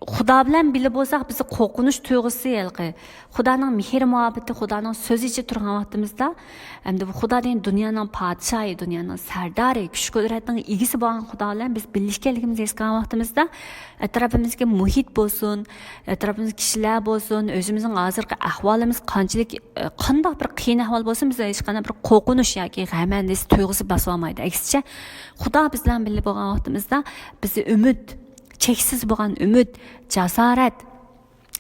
خۇدا بىلەن بىللە بولساق، بىزدە قورقۇنچ تۇيغۇسى ھېلىقى خۇدانىڭ مېھىر مۇھەببىتى، خۇدانىڭ سۆزى ئىچىدە تۇرغان ۋاقتىمىزدا، ھەمدە بۇ خۇدا دېگەن دۇنيانىڭ پادىشاھى، دۇنيانىڭ سەردارى، كۈچ قۇدرەتنىڭ ئىگىسى بولغان خۇدا بىلەن بىز بىللە ئىكەنلىكىمىزنى ھېس قىلغان ۋاقتىمىزدا، ئەتراپىمىزدىكى مۇھىت بولسۇن، ئەتراپىمىزدىكى كىشىلەر بولسۇن، ئۆزىمىزنىڭ ھازىرقى ئەھۋالىمىز قانچىلىك، ئە، قانداق بىر قىيىن ئەھۋال بولسۇن، بىزدە ھېچقانداق بىر قورقۇنچ ياكى غەم-ئەندىشە تۇيغۇسى باسىۋالمايدۇ. ئەكسىچە، خۇدا بىز بىلەن بىللە بولغان ۋاقتىمىزدا بىزدە ئۈمىد، چەكسىز بولغان ئۈمىد، جاسارەت،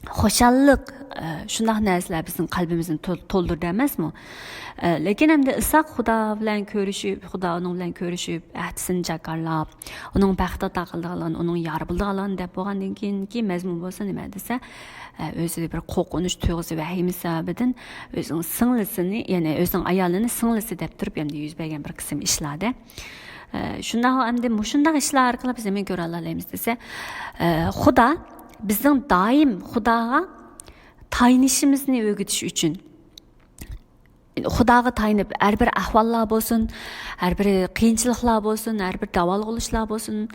خۇشاللىق، ئە، شۇنداق نەرسىلەر بىزنىڭ قەلبىمىزنى تول-، تولدۇرىدۇ ئەمەسمۇ؟ ئە، لېكىن ئەمدى ئىسھاق خۇدا بىلەن كۆرۈشۈپ، خۇدا ئۇنىڭ بىلەن كۆرۈشۈپ، ئەھدىسىنى جاكارلاپ، ئۇنىڭ بەخت ئاتا قىلىدىغانلىقىنى، ئۇنىڭ يار بولىدىغانلىقىنى دەپ بولغاندىن كېيىنكى مەزمۇن بولسا نېمە دېسە، ئە، ئۆزىدە بىر قورقۇنچ تۇيغۇسى، ۋەھىمە سەۋەبىدىن ئۆزىنىڭ سىڭلىسىنى، يەنى ئۆزىنىڭ ئايالىنى سىڭلىسى دەپ تۇرۇپ، ئەمدى يۈز بەرگەن بىر قىسىم ئىشلاردە. ئە، شۇنداق، ئەمدى مۇشۇنداق ئىشلار ئارقىلىق بىز نېمىنى كۆرەلەيمىز دېسە، ئە، خۇدا بىزنىڭ دائىم خۇداغا تايىنىشىمىزنى ئۆگىتىش ئۈچۈن، خۇداغا تايىنىپ، ھەر بىر ئەھۋاللار بولسۇن، ھەر بىر قىيىنچىلىقلار بولسۇن، ھەر بىر داۋالغۇلۇشلار بولسۇن،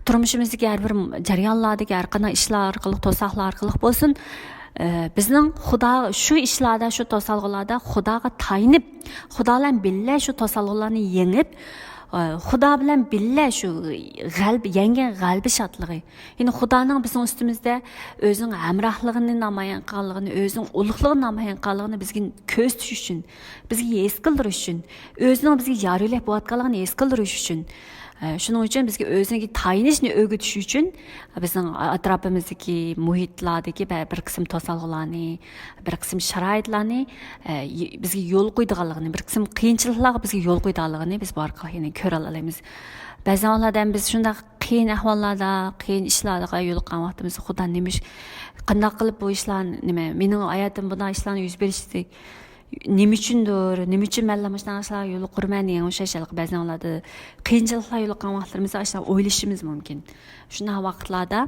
تۇرمۇشىمىزدىكى ھەر بىر جەريانلاردىكى ھەر قانداق ئىشلار ئارقىلىق، توساقلار ئارقىلىق بولسۇن، ئە، بىزنىڭ خۇدا شۇ ئىشلاردا، شۇ توسالغۇلاردا خۇداغا تايىنىپ، خۇدا بىلەن بىللە شۇ توسالغۇلارنى يېڭىپ، ئە، خۇدا بىلەن بىللە شۇ غەلىبە، يەڭگەن غەلىبە شادلىقى. يەنى خۇدانىڭ بىزنىڭ ئۈستىمىزدە ئۆزىنىڭ ھەمراھلىقىنى نامايان قىلغانلىقىنى، ئۆزىنىڭ ئۇلۇغلۇقىنى نامايان قىلغانلىقىنى بىزگە كۆرسىتىش ئۈچۈن، بىزگە ھېس قىلدۇرۇش ئۈچۈن، ئۆزىنىڭ بىزگە يار يۆلەك بولۇۋاتقانلىقىنى ھېس قىلدۇرۇش ئۈچۈن، ئە، شۇنىڭ ئۈچۈن بىزگە ئۆزىگە تايىنىشنى ئۆگىتىش ئۈچۈن، بىزنىڭ ئەتراپىمىزدىكى مۇھىتلاردىكى بە-، بىر قىسىم توسالغۇلارنى، بىر قىسىم شارائىتلارنى، ئە، ي-، بىزگە يول قويىدىغانلىقىنى، بىر قىسىم قىيىنچىلىقلارغا بىزگە يول قويىدىغانلىقىنى بىز بۇ ئارقىلىق يەنە كۆرەلەيمىز. بەزى ۋاقىتلاردا ھەم بىز شۇنداق قىيىن ئەھۋاللاردا، قىيىن ئىشلارغا يولۇققان ۋاقتىمىزدا، خۇدا نېمە ئىش، قانداق قىلىپ بۇ ئىشلار، نېمە، مېنىڭ ھاياتىم بۇنداق ئىشلارنى يۈز بېرىشلىك نېمە ئۈچۈندۇر، نېمە ئۈچۈن مەنلا مۇشۇنداق ئىشلارغا يولۇقۇرمەن دېگەن ئوخشاش ھېلىقى بەزى ۋاقىتلاردا قىيىنچىلىقلار يولۇققان ۋاقىتلىرىمىزدا ئاشۇنداق ئويلىشىمىز مۇمكىن. شۇنداق ۋاقىتلاردا،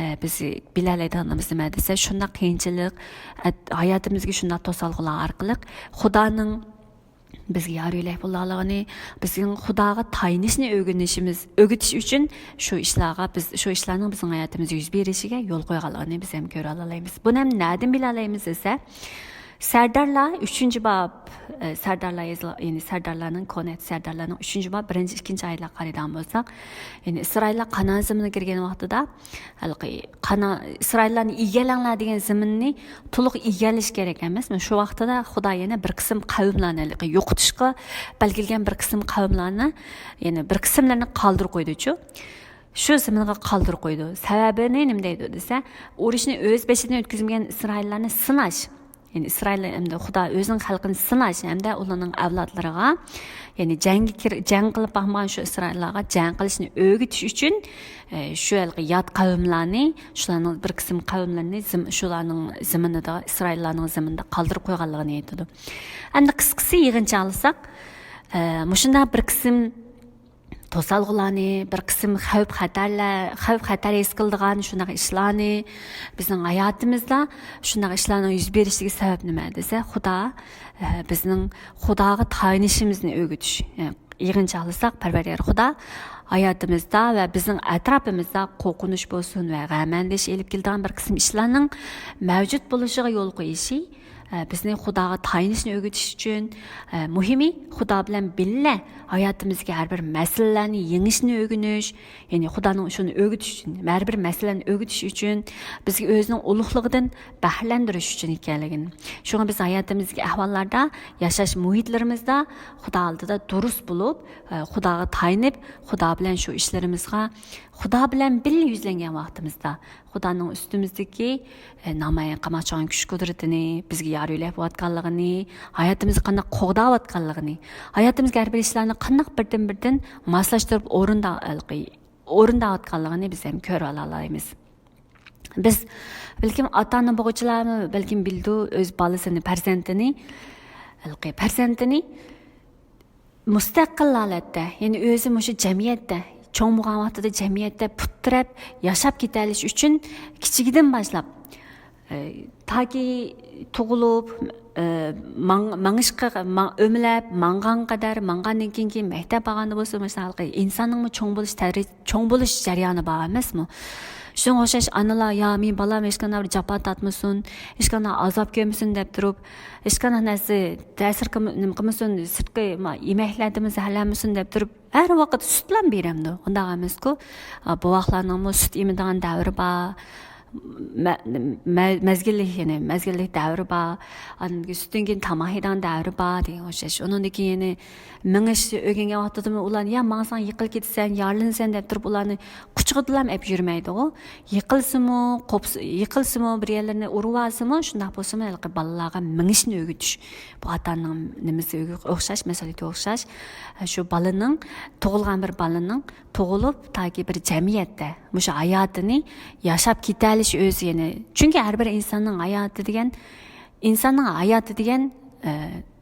ئە، بىز بىلەلەيدىغىنىمىز نېمە دېسە، شۇنداق قىيىنچىلىق، ئە، ھاياتىمىزغا شۇنداق توسالغۇلار ئارقىلىق خۇدانىڭ بىزگە يار يۆلەك بولىدىغانلىقىنى، بىزنىڭ خۇداغا تايىنىشنى ئۆگىنىشىمىز، ئۆگىتىش ئۈچۈن شۇ ئىشلارغا بىز، شۇ ئىشلارنىڭ بىزنىڭ ھاياتىمىزدا يۈز بېرىشىگە يول قويغانلىقىنى بىز ھەم كۆرەلەيمىز. بۇنى ھەم نەدىن بىلەلەيمىز دېسە، سەردارلار ئۈچىنچى باب، ئە، سەردارلار يېزىلغان، يەنى سەردارلارنىڭ، كونە سەردارلارنىڭ ئۈچىنچى باب بىرىنچى، ئىككىنچى ئايەتلەرگە قارايدىغان بولساق، يەنى ئىسرائىللار قانائان زېمىنىغا كىرگەن ۋاقتىدا، ھېلىقى قانا-، ئىسرائىللارنى ئىگىلەڭلار دېگەن زېمىننى تولۇق ئىگىلەش كېرەك ئەمەسمۇ؟ شۇ ۋاقتىدا خۇدا يەنە بىر قىسىم قەۋملەرنى، ھېلىقى يوقىتىشقا بەلگىلىگەن بىر قىسىم قەۋملەرنى، يەنە بىر قىسىملىرىنى قالدۇرۇپ قويدىچۇ. شۇ زېمىنغا قالدۇرۇپ قويىدۇ. سەۋەبىنى نېمە دەيدۇ دېسە، ئۇرۇشنى ئۆز بېشىدىن ئۆتكۈزمىگەن ئىسرائىللارنى سىناش. يەنى ئىسرائىل ئەمدى خۇدا ئۆزىنىڭ خەلقىنى سىناش ھەمدە ئۇلارنىڭ ئەۋلادلىرىغا، يەنى جەڭگە كىر-، جەڭ قىلىپ باقمىغان شۇ ئىسرائىللارغا جەڭ قىلىشنى ئۆگىتىش ئۈچۈن، ئە، شۇ ھېلىقى يات قەۋملەرنى، شۇلارنىڭ بىر قىسىم قەۋملىرىنى زېم-، شۇلارنىڭ زېمىنىدا، ئىسرائىللارنىڭ زېمىنىدا قالدۇرۇپ قويغانلىقىنى ئېيتىدۇ. ئەمدى قىسقىسى يىغىنچاقلىساق، ئە، مۇشۇنداق بىر قىسىم توسالغۇلارنى، بىر قىسىم خەۋپ-خەتەرلەر، خەۋپ-خەتەر ھېس قىلىدىغان شۇنداق ئىشلارنى، بىزنىڭ ھاياتىمىزدا شۇنداق ئىشلارنىڭ يۈز بېرىشلىكى سەۋەب نېمە دېسە، خۇدا، ئە، بىزنىڭ خۇداغا تايىنىشىمىزنى ئۆگىتىش. ئە، يىغىنچاقلىساق، پەرۋەردىگار خۇدا ھاياتىمىزدا ۋە بىزنىڭ ئەتراپىمىزدا قورقۇنچ بولسۇن ۋە غەم-ئەندىشە ئېلىپ كېلىدىغان بىر قىسىم ئىشلارنىڭ مەۋجۇت بولۇشىغا يول قويۇشى، ئە، بىزنى خۇداغا تايىنىشنى ئۆگىتىش ئۈچۈن، ئە، مۇھىمى خۇدا بىلەن بىللە ھاياتىمىزدىكى ھەر بىر مەسىلىلەرنى يېڭىشنى ئۆگىنىش، يەنى خۇدانىڭ شۇنى ئۆگىتىش ئۈچۈن، ھەر بىر مەسىلىنى ئۆگىتىش ئۈچۈن، بىزگە ئۆزىنىڭ ئۇلۇغلۇقىدىن بەھرىلەندۈرۈش ئۈچۈن ئىكەنلىكىنى. شۇڭا بىز ھاياتىمىزدىكى ئەھۋاللاردا، ياشاش مۇھىتلىرىمىزدا خۇدا ئالدىدا دۇرۇس بولۇپ، ئە، خۇداغا تايىنىپ، خۇدا بىلەن شۇ ئىشلىرىمىزغا خۇدا بىلەن بىللە يۈزلەنگەن ۋاقتىمىزدا، خۇدانىڭ ئۈستىمىزدىكى، ئە، نامايان قىلماقچى بولغان كۈچ-قۇدرىتىنى، بىزگە يار-يۆلەك بولۇۋاتقانلىقىنى، ھاياتىمىزنى قانداق قوغداۋاتقانلىقىنى، ھاياتىمىزدىكى ھەر بىر ئىشلارنى قانداق بىردىن-بىردىن ماسلاشتۇرۇپ ئورۇندا-، ھېلىقى، ئورۇنداۋاتقانلىقىنى بىز ھەم كۆرۈۋالالايمىز. بىز، بەلكىم ئاتا-ئانا بولغۇچىلارمۇ بەلكىم بىلىدۇ، ئۆز بالىسىنى، پەرزەنتىنى، ھېلىقى پەرزەنتىنى مۇستەقىل ھالەتتە، يەنى ئۆزى مۇشۇ جەمئىيەتتە، چوڭ بولغان ۋاقتىدا جەمئىيەتتە پۇت تىرەپ ياشاپ كېتەلىشى ئۈچۈن كىچىكىدىن باشلاپ، ئە، تاكى تۇغۇلۇپ، ئە، ماڭ-، ماڭىشقا، ماڭ-، ئۆمىلەپ، ماڭغان قەدەر، ماڭغاندىن كېيىنكى مەكتەپ بارغاندا بولسا، مۇشۇنداق ئىنساننىڭمۇ چوڭ بولۇش تەرى-، چوڭ بولۇش جەريانى بار ئەمەسمۇ؟ شۇنىڭغا ئوخشاش ئانىلار، يا، مېنىڭ بالام ھېچقانداق بىر جاپا تارتمىسۇن، ھېچقانداق ئازاب كۆرمىسۇن دەپ تۇرۇپ، ھېچقانداق نەرسە تەسىر قىلم-، نېمە قىلمىسۇن، سىرتقى ما-، يېمەكلەردىنمۇ زەھەرلەنمىسۇن دەپ تۇرۇپ، ھەر ۋاقىت سۈتلام بېرەمدۇ؟ ئۇنداق ئەمەسكۇ. ئا، بوۋاقلارنىڭمۇ سۈت ئېمىدىغان دەۋرى بار. مە-، مە-، مەزگىللىك، يەنى مەزگىللىك دەۋرى بار. ئاندىن كېيىن سۈتتىن كېيىن تاماق يەيدىغان دەۋرى بار دېگەن ئوخشاش. ئۇنىڭدىن كېيىن يەنە مېڭىش ئۆگەنگەن ۋاقتىدىمۇ ئۇلارنى، يا ماڭساڭ يىقىلىپ كېتىسەن، يارىلىنىسەن دەپ تۇرۇپ ئۇلارنى قۇچىقىدىلام ئەپ يۈرمەيدىغۇ. يىقىلسىمۇ، قوپس-، يىقىلسىمۇ، بىر يەرلىرىنى ئۇرۇۋالسىمۇ، شۇنداق بولسىمۇ ھېلىقى بالىلارغا مېڭىشنى ئۆگىتىش. بۇ ئاتا ئانىنىڭ نېمىسى ئوخشاش، مەسئۇلىيىتى ئوخشاش. شۇ بالىنىڭ، تۇغۇلغان بىر بالىنىڭ تۇغۇلۇپ، تاكى بىر جەمئىيەتتە مۇشۇ ھاياتىنى ياشاپ كېتەلىشى ئۆزى يەنە. چۈنكى ھەر بىر ئىنساننىڭ ھاياتى دېگەن، ئىنساننىڭ ھاياتى دېگەن، ئە،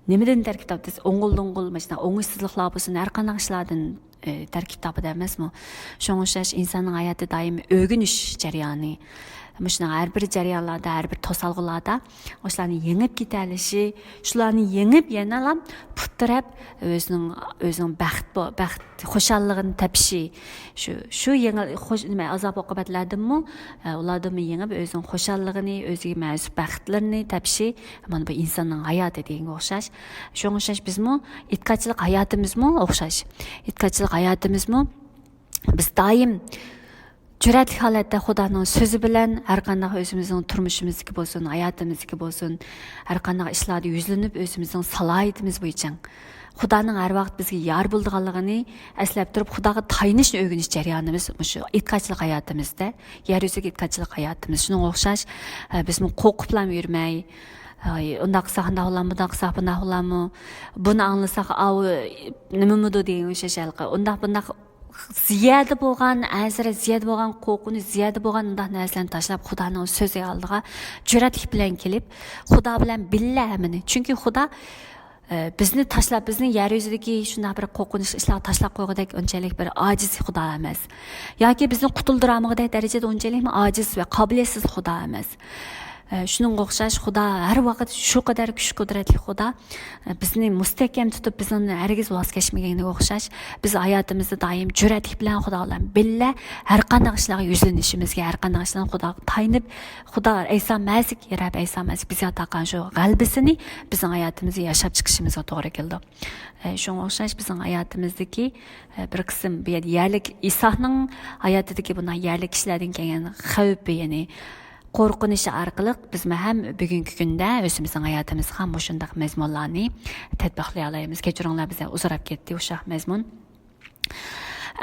نېمىدىن تەركىب تاپتى؟ ئوڭۇل-دوڭغۇل، مۇشۇنداق ئوڭۇشسىزلىقلار بولسۇن، ھەر قانداق ئىشلاردىن، ئە، تەركىب تاپىدۇ ئەمەسمۇ؟ شۇڭا ئوخشاش ئىنساننىڭ ھاياتى دائىم ئۆگىنىش جەريانى. مۇشۇنداق ھەر بىر جەريانلاردا، ھەر بىر توسالغۇلاردا ئاشۇلارنى يېڭىپ كېتەلىشى، شۇلارنى يېڭىپ يەنىلا پۇت تىرەپ ئۆزىنىڭ، ئۆزىنىڭ بەخت بو-، بەخت، خۇشاللىقىنى تېپىشى، شۇ، شۇ يېڭى خۇش-، نېمە، ئازاب ئوقۇبەتلەردىنمۇ، ئە، ئۇلاردىنمۇ يېڭىپ ئۆزىنىڭ خۇشاللىقىنى، ئۆزىگە مەنسۇپ بەختلىرىنى تېپىشى، مانا بۇ ئىنساننىڭ ھاياتى دېگەنگە ئوخشاش. شۇڭا ئوخشاش بىزمۇ ئېتىقادچىلىق ھاياتىمىزمۇ ئوخشاش. ئېتىقادچىلىق ھاياتىمىزمۇ بىز دائىم جۈرئەتلىك ھالەتتە خۇدانىڭ سۆزى بىلەن ھەر قانداق ئۆزىمىزنىڭ تۇرمۇشىمىزدىكى بولسۇن، ھاياتىمىزدىكى بولسۇن، ھەر قانداق ئىشلاردا يۈزلىنىپ ئۆزىمىزنىڭ سالاھىيىتىمىز بويىچە خۇدانىڭ ھەر ۋاقىت بىزگە يار بولىدىغانلىقىنى ئەسلەپ تۇرۇپ، خۇداغا تايىنىشنى ئۆگىنىش جەريانىمىز مۇشۇ ئېتىقادچىلىق ھاياتىمىزدا، يەر يۈزىدىكى ئېتىقادچىلىق ھاياتىمىز. شۇنىڭغا ئوخشاش، ئە، بىزمۇ قورقۇپلام يۈرمەي، ئاي، ئۇنداق قىلساق، ئۇنداق بولامدۇ، بۇنداق قىلساق، بۇنداق بولامدۇ، بۇنى ئاڭلىساق، ئاۋۇ نېمىمىدۇ دېگەن ئوخشاش ھېلىقى. ئۇنداق، بۇنداق زىيادە بولغان ئەنسىرەش، زىيادە بولغان قورقۇنچ، زىيادە بولغان ئۇنداق نەرسىلەرنى تاشلاپ، خۇدانىڭ سۆزى ئالدىغا جۈرئەتلىك بىلەن كېلىپ، خۇدا بىلەن بىللە ھەممىنى. چۈنكى خۇدا، ئە، بىزنى تاشلاپ، بىزنى يەر يۈزىدىكى شۇنداق بىر قورقۇنچلۇق ئىشلارغا تاشلاپ قويغۇدەك ئۇنچىلىك بىر ئاجىز خۇدا ئەمەس. ياكى بىزنى قۇتۇلدۇرالمىغۇدەك دەرىجىدە ئۇنچىلىكمۇ ئاجىز ۋە قابىلىيەتسىز خۇدا ئەمەس. ئە، شۇنىڭغا ئوخشاش خۇدا ھەر ۋاقىت شۇ قەدەر كۈچ قۇدرەتلىك خۇدا، ئە، بىزنى مۇستەھكەم تۇتۇپ، بىزدىن ھەرگىز ۋاز كەچمىگەنگە ئوخشاش، بىز ھاياتىمىزدا دائىم جۈرئەتلىك بىلەن خۇدا بىلەن بىللە ھەر قانداق ئىشلارغا يۈزلىنىشىمىزگە، ھەر قانداق ئىشلارغا خۇداغا تايىنىپ، خۇدا ئەيسا مەسىھ، يا رەب ئەيسا مەسىھ بىزگە ئاتا قىلغان شۇ غەلىبىسىنى بىزنىڭ ھاياتىمىزدا ياشاپ چىقىشىمىزغا توغرا كېلىدۇ. ئە، شۇڭا ئوخشاش بىزنىڭ ھاياتىمىزدىكى، ئە، بىر قىسىم بۇ يەردە يەرلىك ئىساقنىڭ ھاياتىدىكى بۇنداق يەرلىك كىشىلەردىن كەلگەن خەۋپى، يەنى قورقۇنچى ئارقىلىق بىزمۇ ھەم بۈگۈنكى كۈندە ئۆزىمىزنىڭ ھاياتىمىزغا مۇشۇنداق مەزمۇنلارنى تەتبىقلىيالايمىز. كەچۈرۈڭلار، بىز ئۇزىراپ كەتتى ئۇششاق مەزمۇن.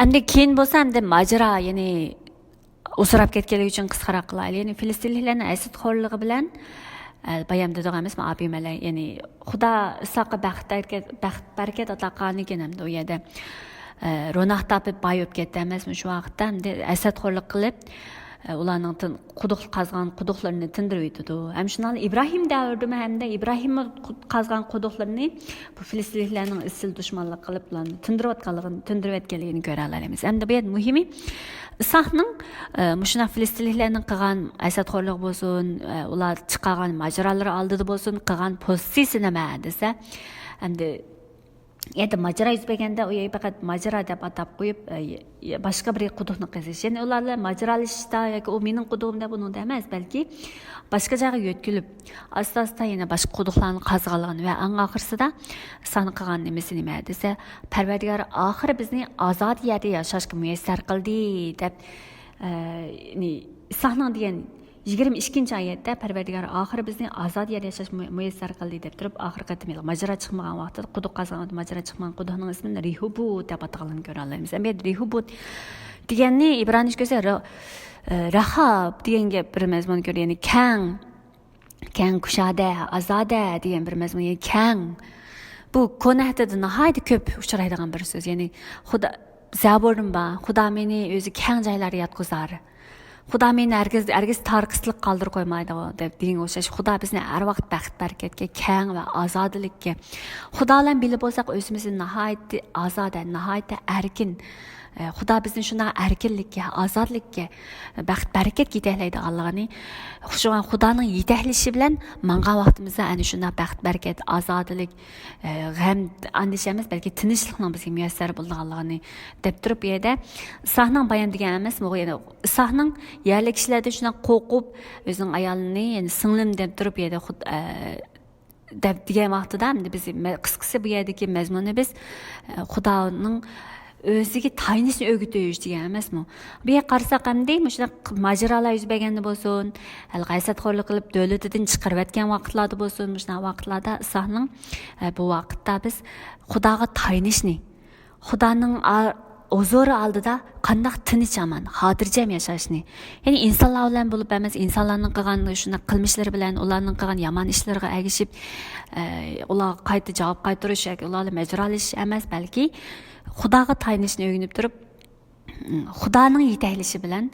ئەمدى كېيىن بولسا ئەمدى ماجىرا، يەنى ئۇزىراپ كەتكەنلىكى ئۈچۈن قىسقىراق قىلايلى. يەنى فىلىستىنلىكلەرنىڭ ھەسەت خورلۇقى بىلەن، ئە، بايام دېدۇق ئەمەسمۇ، ئابىمەلەك، يەنى خۇدا ئىساققا بەخت بەرىكەت، بەخت بەرىكەت ئاتا قىلغانىكەن ئەمدى ئۇ يەردە. ئە، روناق تاپىپ باي بولۇپ كەتتى ئەمەسمۇ شۇ ۋاقىتتا، ئەمدى ھەسەتخورلۇق قىلىپ، ئە، ئۇلارنىڭ تىن-، قۇدۇق قازغان قۇدۇقلىرىنى تىندۇرۇۋېتىدۇ. ھەم شۇنداقلا ئىبراھىم دەۋرىدىمۇ ھەمدە ئىبراھىممۇ قۇ-، قازغان قۇدۇقلىرىنى بۇ فىلىستىنلىكلەرنىڭ ئىزچىل دۈشمانلىق قىلىپ، ئۇلارنى تىندۇرۇۋاتقانلىقىنى، تىندۇرۇۋەتكەنلىكىنى كۆرەلەيمىز. ئەمدى بۇ يەردە مۇھىمى ئىساقنىڭ، ئە، مۇشۇنداق فىلىستىنلىكلەرنىڭ قىلغان ھەسەتخورلۇقى بولسۇن، ئە، ئۇلار چىقارغان ماجىرالىرى ئالدىدا بولسۇن، قىلغان پوزىتسىيىسى نېمە دېسە، ئەمدى يەنە ماجىرا يۈز بەرگەندە، ئۇ يەرگە پەقەت ماجىرا دەپ ئاتاپ قويۇپ، ئە، ي-، ي-، باشقا بىر قۇدۇقنى قېزىش. يەنى ئۇلار بىلەن ماجىرالىشىشتا ياكى ئۇ مېنىڭ قۇدۇقۇم دەپ ئۇنىڭدا ئەمەس، بەلكى باشقا جايغا يۆتكىلىپ، ئاستا-ئاستا يەنە باشقا قۇدۇقلارنى قازغانلىقىنى ۋە ئەڭ ئاخىرسىدا ئىساقنىڭ قىلغان نېمىسى نېمە دېسە، پەرۋەردىگار ئاخىرى بىزنى ئازادە يەردە ياشاشقا مۇيەسسەر قىلدى دەپ، ئە، يەنى ئىساقنىڭ دېگەن يىگىرمە ئىككىنچى ئايەتتە پەرۋەردىگار ئاخىرى بىزنى ئازادە يەردە ياشاش مۇ-، مۇيەسسەر قىلدى دەپ تۇرۇپ، ئاخىرقى قېتىم ماجىرا چىقمىغان ۋاقتىدا، قۇدۇق قازغان ۋاقتىدا ماجىرا چىقمىغان قۇدۇقنىڭ ئىسمىنى رېھوبوت دەپ ئاتىغانلىقىنى كۆرەلەيمىز. ئەمدى رېھوبوت دېگەننى ئىبرانىيچە كۆرسە، را-، ئە، راخاب دېگەن گەپ بىر مەزمۇن كۆرىدۇ، يەنى كەڭ، كەڭ كۇشادە، ئازادە دېگەن بىر مەزمۇن، يەنى كەڭ. بۇ كونا ئەھدىدە ناھايىتى كۆپ ئۇچرايدىغان بىر سۆز. يەنى خۇدا، زەبۇردىمۇ بار، خۇدا مېنى ئۆزى كەڭ جايلاردا ياتقۇزار. خۇدا مېنى ھەرگىز، ھەرگىز تار قىستىلىق قالدۇرۇپ قويمايدۇ دەپ دېگەنگە ئوخشاش، خۇدا بىزنى ھەر ۋاقىت بەخت-بەرىكەتكە، كەڭ ۋە ئازادىلىككە، خۇدا بىلەن بىللە بولساق، ئۆزىمىزنى ناھايىتى ئازادە، ناھايىتى ئەركىن، ئە، خۇدا بىزنى شۇنداق ئەركىنلىككە، ئازادلىققا، بەخت-بەرىكەتكە يېتەكلەيدىغانلىقىنى، شۇڭا خۇدانىڭ يېتەكلىشى بىلەن ماڭغان ۋاقتىمىزدا ئەنە شۇنداق بەخت-بەرىكەت، ئازادىلىك، ئە، غەم، ئاندىشە ئەمەس، بەلكى تىنچلىقنىڭ بىزگە مۇيەسسەر بولىدىغانلىقىنى دەپ تۇرۇپ، بۇ يەردە ئىسھاقنىڭ بايام دېگەن ئەمەسمۇ، يەنى ئىسھاقنىڭ يەرلىك كىشىلەردىن شۇنداق قورقۇپ، ئۆزىنىڭ ئايالىنى، يەنى سىڭلىم دەپ تۇرۇپ، بۇ يەردە خۇد-، ئە، دەپ دېگەن ۋاقتىدا، ئەمدى بىز مە-، قىسقىسى بۇ يەردىكى مەزمۇنى بىز، ئە، خۇدانىڭ ئۆزىگە تايىنىشنى ئۆگىتىش دېگەن ئەمەسمۇ؟ بۇ يەرگە قارىساق، ئەمدى مۇشۇنداق ماجىرالار يۈز بەرگەندە بولسۇن، ھەل غەيسەتخورلۇق قىلىپ دۆلىتىدىن چىقىرىۋەتكەن ۋاقىتلاردا بولسۇن، مۇشۇنداق ۋاقىتلاردا ئىسھاقنىڭ، ئە، بۇ ۋاقىتتا بىز خۇداغا تايىنىشنى، خۇدانىڭ ئا-، ھۇزۇرى ئالدىدا قانداق تىنچ ئامان، خاتىرجەم ياشاشنى، يەنى ئىنسانلار بىلەن بولۇپ ئەمەس، ئىنسانلارنىڭ قىلغان شۇنداق قىلمىشلىرى بىلەن، ئۇلارنىڭ قىلغان يامان ئىشلىرىغا ئەگىشىپ، ئە، ئۇلارغا قايتا جاۋاب قايتۇرۇش ياكى ئۇلار بىلەن مەجرالىشىش ئەمەس، بەلكى خۇداغا تايىنىشنى ئۆگىنىپ تۇرۇپ، خۇدانىڭ يېتەكلىشى بىلەن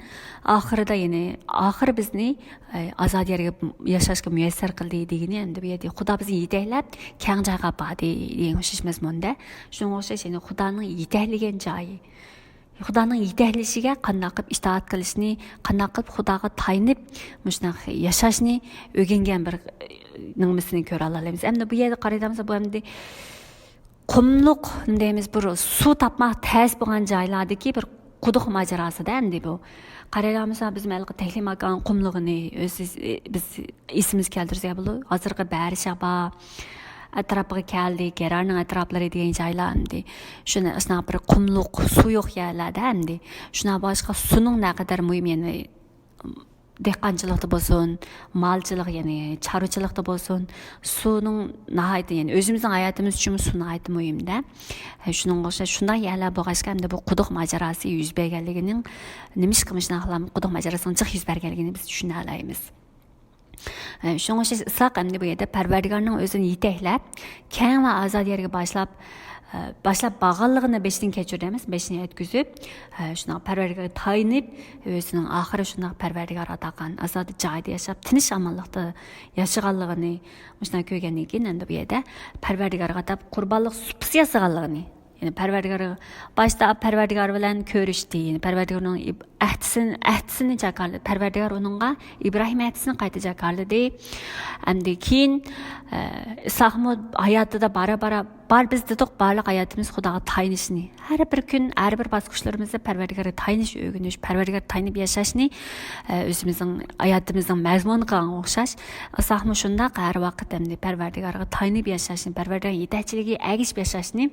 ئاخىرىدا، يەنى ئاخىرى بىزنى، ئە، ئازاد يەرگە ياشاشقا مۇيەسسەر قىلدى دېگىنى، ئەمدى بۇ يەردە خۇدا بىزنى يېتەكلەپ، كەڭ جايغا ئاپاردى دېگەن ئوخشاش مەزمۇندا. شۇنىڭغا ئوخشاش، يەنى خۇدانىڭ يېتەكلىگەن جايى. خۇدانىڭ يېتەكلىشىگە قانداق قىلىپ ئىتائەت قىلىشنى، قانداق قىلىپ خۇداغا تايىنىپ، مۇشۇنداق ياشاشنى ئۆگەنگەن بىر، ئە، نېمىسىنى كۆرەلەيمىز. ئەمدى بۇ يەردە قارايدىغان بولسا، بۇ ئەمدى قۇملۇق دەيمىز، بىر سۇ تاپماق تەس بولغان جايلاردىكى بىر قۇدۇق ماجىراسىدا ئەمدى بۇ. قارايدىغان بولسا، بىز ھېلىقى تەھلىماكان قۇملۇقىنى ئۆز، بىز ئېسىمىزگە كەلتۈرسەك بولىدۇ. ھازىرقى بەرشابا ئەتراپىغا كەلدى، گېرارنىڭ ئەتراپلىرى دېگەن جايلار ئەمدى. شۇنى، شۇنداق بىر قۇملۇق، سۇ يوق يەرلەردە ئەمدى. شۇنداق بولغاچقا، سۇنىڭ نەقەدەر مۇھىم، يەنى دېھقانچىلىقتا بولسۇن، مالچىلىق، يەنى چارۋىچىلىقتا بولسۇن، سۇنىڭ ناھايىتى، يەنى ئۆزىمىزنىڭ ھاياتىمىز ئۈچۈنمۇ سۇ ناھايىتى مۇھىم-دە. شۇنىڭغا ئوخشاش شۇنداق يەرلەر بولغاچقا، ئەمدى بۇ قۇدۇق ماجىراسى يۈز بەرگەنلىكىنىڭ، نېمىشقا مۇشۇنداق قۇدۇق ماجىراسىنىڭ جىق يۈز بەرگەنلىكىنى بىز چۈشىنەلەيمىز. شۇنىڭغا ئوخشاش ئىسھاق ئەمدى بۇ يەردە پەرۋەردىگارنىڭ ئۆزىنى يېتەكلەپ، كەڭ ۋە ئازاد يەرگە باشلاپ، ئە، باشلاپ بارغانلىقىنى بېشىدىن كەچۈردى ئەمەس، بېشىنى يەتكۈزۈپ، ئە، شۇنداق پەرۋەردىگارغا تايىنىپ، ئۆزىنىڭ ئاخىرى شۇنداق پەرۋەردىگار ئاتا قىلغان ئازادە جايدا ياشاپ، تىنچ ئامانلىقتا ياشىغانلىقىنى مۇشۇنداق كۆرگەندىن كېيىن، ئەمدى بۇ يەردە پەرۋەردىگارغا ئاتاپ قۇربانلىق سۇپىسى ياسىغانلىقىنى، يەنى پەرۋەردىگار، باشتا پەرۋەردىگار بىلەن كۆرۈشتى، يەنى پەرۋەردىگارنىڭ ئىب-، ئەھدىسىنى، ئەھدىسىنى جاكارلىدى. پەرۋەردىگار ئۇنىڭغا ئىبراھىم ئەھدىسىنى قايتا جاكارلىدى. ئەمدى كېيىن، ئە، ئىسھاقمۇ ھاياتىدا بارا-بارا، بار بىز دېدۇق، بارلىق ھاياتىمىز خۇداغا تايىنىشنى. ھەر بىر كۈن، ھەر بىر باسقۇچلىرىمىزدا پەرۋەردىگارغا تايىنىش ئۆگىنىش، پەرۋەردىگارغا تايىنىپ ياشاشنى، ئە، ئۆزىمىزنىڭ ھاياتىمىزنىڭ مەزمۇنى قىلغانغا ئوخشاش. ئىسھاقمۇ شۇنداق، ھەر ۋاقىت ئەمدى پەرۋەردىگارغا تايىنىپ ياشاشنى، پەرۋەردىگارنىڭ يېتەكچىلىكىگە ئەگىشىپ ياشاشنى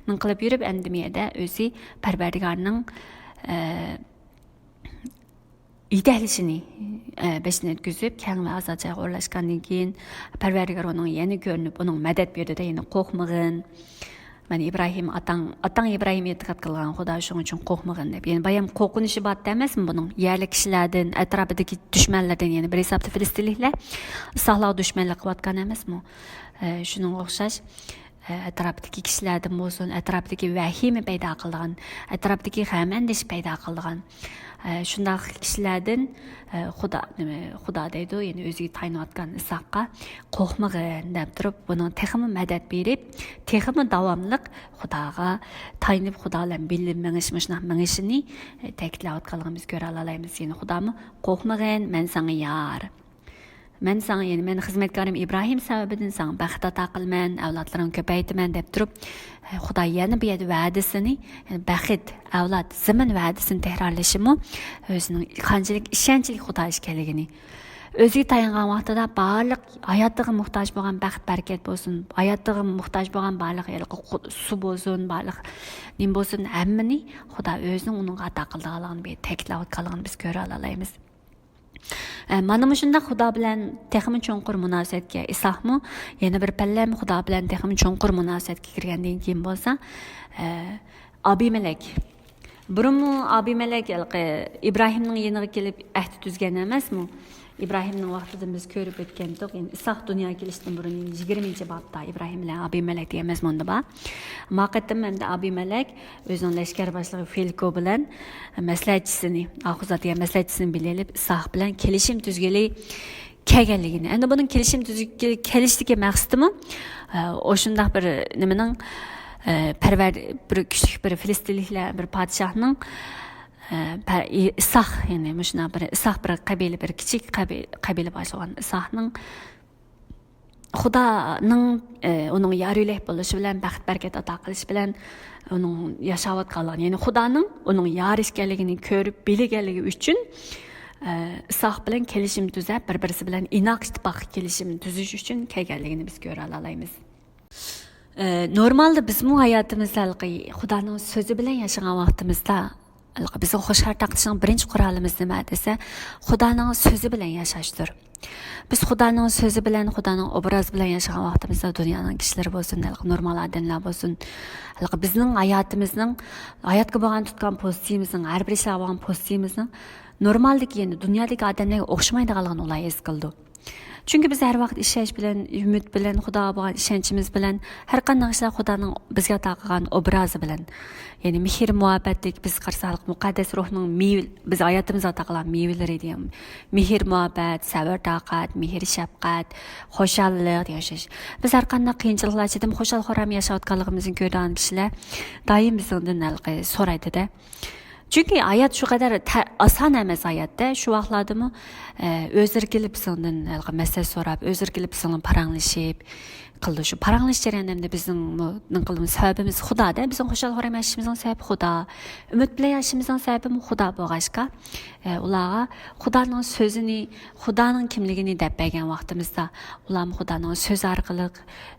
نىڭ قىلىپ يۈرۈپ، ئەمدى مۇ يەردە ئۆزى پەرۋەردىگارنىڭ، ئە، يېتەكلىشىنى، ئە، بېشىدىن ئۆتكۈزۈپ، كەڭ ۋە ئازاد جايغا ئورۇنلاشقاندىن كېيىن، پەرۋەردىگار ئۇنىڭ يەنە كۆرۈنۈپ، ئۇنىڭ مەدەت بېرىدۇ، يەنى قورقمىغىن. مانا ئىبراھىم ئاتاڭ، ئاتاڭ ئىبراھىم ئېتىقاد قىلغان خۇدا، شۇنىڭ ئۈچۈن قورقمىغىن دەپ. يەنى بايام قورقۇنۇشى بار ئەمەسمۇ بۇنىڭ؟ يەرلىك كىشىلەردىن، ئەتراپىدىكى دۈشمەنلەردىن، يەنى بىر ھېسابتا فىلىستىنلىكلەر ئىسھاقلارغا دۈشمەنلىك قىلىۋاتقان ئەمەسمۇ؟ ئە، شۇنىڭغا ئوخشاش، ئە، ئەتراپىدىكى كىشىلەردىن بولسۇن، ئەتراپىدىكى ۋەھىمە پەيدا قىلىدىغان، ئەتراپىدىكى غەم ئەندىشە پەيدا قىلىدىغان، ئە، شۇنداق كىشىلەردىن، ئە، خۇدا، نېمە، خۇدا دەيدۇ، يەنى ئۆزىگە تايىنىۋاتقان ئىسھاققا قورقمىغىن دەپ تۇرۇپ، بۇنىڭ تېخىمۇ مەدەت بېرىپ، تېخىمۇ داۋاملىق خۇداغا تايىنىپ، خۇدا بىلەن بىللە مېڭىش، مۇشۇنداق مېڭىشىنى، ئە، تەكىتلەۋاتقانلىقىنى بىز كۆرەلالايمىز. يەنى خۇدامۇ، «قورقمىغىن، مەن ساڭا يار. مەن ساڭا، يەنى مەن خىزمەتكارىم ئىبراھىم سەۋەبىدىن ساڭا بەخت ئاتا قىلىمەن، ئەۋلادلىرىڭنى كۆپەيتىمەن» دەپ تۇرۇپ، خۇدا يەنە بۇ يەردە ۋەدىسىنى، يەنى بەخت، ئەۋلاد، زېمىن ۋەدىسىنى تەكرارلىشىمۇ ئۆزىنىڭ قانچىلىك ئىشەنچلىك خۇدا ئىكەنلىكىنى. ئۆزىگە تايانغان ۋاقتىدا بارلىق ھاياتىغا موھتاج بولغان بەخت-بەرىكەت بولسۇن، ھاياتىغا موھتاج بولغان بارلىق ھېلىقى قۇ-، سۇ بولسۇن، بارلىق نېمە بولسۇن، ھەممىنى خۇدا ئۆزىنىڭ ئۇنىڭغا ئاتا قىلىدىغانلىقىنى بۇ يەردە تەكىتلەۋاتقانلىقىنى بىز كۆرەلالايمىز. ئە، مانا مۇشۇنداق خۇدا بىلەن تېخىمۇ چوڭقۇر مۇناسىۋەتكە، ئىسھاقمۇ يەنە بىر پەللەم خۇدا بىلەن تېخىمۇ چوڭقۇر مۇناسىۋەتكە كىرگەندىن كېيىن بولسا، ئە، ئابىمەلەك. بۇرۇنمۇ ئابىمەلەك ھېلىقى ئىبراھىمنىڭ يېنىغا كېلىپ ئەھدى تۈزگەن ئەمەسمۇ؟ ئىبراھىمنىڭ ۋاقتىدا بىز كۆرۈپ ئۆتكەنتۇق. يەنى ئىسھاق دۇنياغا كېلىشتىن بۇرۇن، يەنى يىگىرمىنچى بابتا ئىبراھىم بىلەن ئابىمەلەك دېگەن مەزمۇندا بار. ما قېتىم ئەمدى ئابىمەلەك ئۆزىنىڭ لەشكەر باشلىقى فىلكو بىلەن مەسلىھەتچىسىنى، ئاخۇزا دېگەن مەسلىھەتچىسىنى بىلىۋېلىپ، ئىسھاق بىلەن كېلىشىم تۈزگىلى كەلگەنلىكىنى. ئەمدى بۇنىڭ كېلىشىم تۈزگىلى كېلىشتىكى مەقسىتىمۇ، ئە، ئاشۇنداق بىر نېمىنىڭ، ئە، پەرۋەر، بىر كۈچلۈك بىر فىلىستىنلىكلەر بىر پادىشاھنىڭ، ئە، پە-، ئى-، ئىساق، يەنى مۇشۇنداق بىر ئىساق بىر قەبىلە، بىر كىچىك قەبى-، قەبىلە باشلىغان ئىساقنىڭ خۇدانىڭ، ئە، ئۇنىڭ يار يۆلەك بولۇشى بىلەن، بەخت بەرىكەت ئاتا قىلىشى بىلەن ئۇنىڭ ياشاۋاتقانلىقىنى، يەنى خۇدانىڭ ئۇنىڭ يار ئىكەنلىكىنى كۆرۈپ بىلگەنلىكى ئۈچۈن، ئە، ئىساق بىلەن كېلىشىم تۈزەپ، بىر-بىرسى بىلەن ئىناق ئىتتىپاق كېلىشىم تۈزۈش ئۈچۈن كەلگەنلىكىنى بىز كۆرەلەيمىز. ئە، نورمالدا بىزمۇ ھاياتىمىزدا ھېلىقى خۇدانىڭ سۆزى بىلەن ياشىغان ۋاقتىمىزدا، ھېلىقى بىزنىڭ خۇشال تارقىتىشنىڭ بىرىنچى قورالىمىز نېمە دېسە، خۇدانىڭ سۆزى بىلەن ياشاشتۇر. بىز خۇدانىڭ سۆزى بىلەن، خۇدانىڭ ئوبرازى بىلەن ياشىغان ۋاقتىمىزدا دۇنيانىڭ كىشىلىرى بولسۇن، ھېلىقى نورمال ئادەملەر بولسۇن، ھېلىقى بىزنىڭ ھاياتىمىزنىڭ، ھاياتقا بولغان تۇتقان پوزىتسىيىمىزنىڭ، ھەر بىر ئىشلارغا بولغان پوزىتسىيىمىزنىڭ نورمالدىكى، يەنى دۇنيادىكى ئادەملەرگە ئوخشىمايدىغانلىقىنى ئۇلار ھېس قىلىدۇ. چۈنكى بىز ھەر ۋاقىت ئىشەنچ بىلەن، ئۈمىد بىلەن، خۇداغا بولغان ئىشەنچىمىز بىلەن ھەر قانداق ئىشلار خۇدانىڭ بىزگە ئاتا قىلغان ئوبرازى بىلەن، يەنى مېھىر مۇھەببەتلىك، بىز قارىساق مۇقەددەس روھنىڭ مېۋە-، بىز ھاياتىمىزدا ئاتا قىلغان مېۋىلىرى دېگەن مېھىر مۇھەببەت، سەۋر تاقەت، مېھىر شەپقەت، خۇشاللىق دېگەن ئوخشاش. بىز ھەر قانداق قىيىنچىلىقلار ئىچىدىمۇ خۇشال خۇرام ياشاۋاتقانلىقىمىزنى كۆرىدىغان كىشىلەر دائىم بىزدىن ھېلىقى سورايدۇ-دە. چۈنكى ھايات شۇ قەدەر تە-، ئاسان ئەمەس ھاياتتا. شۇ ۋاقىتلاردىمۇ، ئە، ئۆزلىرى كېلىپ بىزنىڭدىن ھېلىقى مەسلىھەت سوراپ، ئۆزلىرى كېلىپ بىزنىڭ بىلەن پاراڭلىشىپ قىلىدۇ. شۇ پاراڭلىشىش جەريانىدا بىزنىڭ بۇ نېمە قىلىمىز، سەۋەبىمىز خۇدا-دە. بىزنىڭ خۇشال خۇرام ياشىشىمىزنىڭ سەۋەبى خۇدا. ئۈمىد بىلەن ياشىشىمىزنىڭ سەۋەبىمۇ خۇدا بولغاچقا، ئە، ئۇلارغا خۇدانىڭ سۆزىنى، خۇدانىڭ كىملىكىنى دەپ بەرگەن ۋاقتىمىزدا، ئۇلارمۇ خۇدانىڭ سۆزى ئارقىلىق،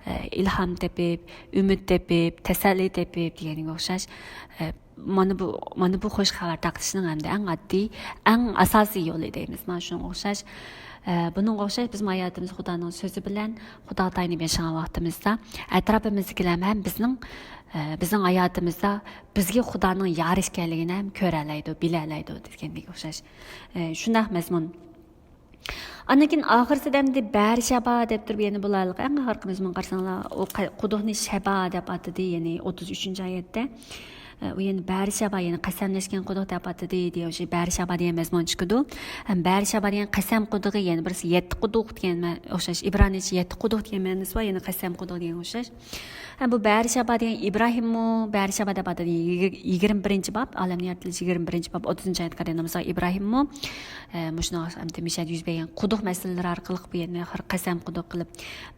ئە، ئىلھام تېپىپ، ئۈمىد تېپىپ، تەسەللى تېپىپ دېگەنگە ئوخشاش، ئە، مانا بۇ، مانا بۇ خۇش خەۋەر تارقىتىشنىڭ ھەمدە ئەڭ ئاددىي، ئەڭ ئاساسىي يولى دەيمىز. مانا شۇنىڭغا ئوخشاش، ئە، بۇنىڭغا ئوخشاش بىزمۇ ھاياتىمىزنى خۇدانىڭ سۆزى بىلەن، خۇداغا تايىنىپ ياشىغان ۋاقتىمىزدا، ئەتراپىمىزدىكىلەر ھەم بىزنىڭ، ئە، بىزنىڭ ھاياتىمىزدا بىزگە خۇدانىڭ يار ئىكەنلىكىنى ھەم كۆرەلەيدۇ، بىلەلەيدۇ دېگەنگە ئوخشاش. ئە، شۇنداق مەزمۇن. ئاندىن كېيىن ئاخىرسىدا ئەمدى بەرشەبا دەپ تۇرۇپ يەنە بۇلارلىق ئەڭ ئاخىرقى مەزمۇنغا قارىساڭلار، ئۇ قا-، قۇدۇقنى شەبا دەپ ئاتىدى، يەنى ئوتتۇز ئۈچىنچى ئايەتتە. ئە، ئۇ يەنە بەرشەبا، يەنى قەسەملەشكەن قۇدۇق دەپ ئاتىدى، دېگەن ئوخشاش بەرشەبا دېگەن مەزمۇن چىقىدۇ. ھەم بەرشەبا دېگەن قەسەم قۇدۇقى، يەنە بىرسى يەتتە قۇدۇق دېگەن مە-، ئوخشاش، ئىبرانىيچە يەتتە قۇدۇق دېگەن مەنىسى بار، يەنە قەسەم قۇدۇق دېگەن ئوخشاش. ھەم بۇ بەرشەبا دېگەن ئىبراھىممۇ بەرشەبا دەپ ئاتىدى. يىگىر-، يىگىرمە بىرىنچى باب، ئالەمنىڭ يارىتىلىشى يىگىرمە بىرىنچى باب، ئوتتۇزىنچى ئايەتكە قارايدىغان بولساق، ئىبراھىممۇ، ئە، مۇشۇنىڭ ئەمدى مىشەدە يۈز بەرگەن قۇدۇق مەسىلىلىرى ئارقىلىق بۇ يەرنى قەسەم قۇدۇق قىلىپ،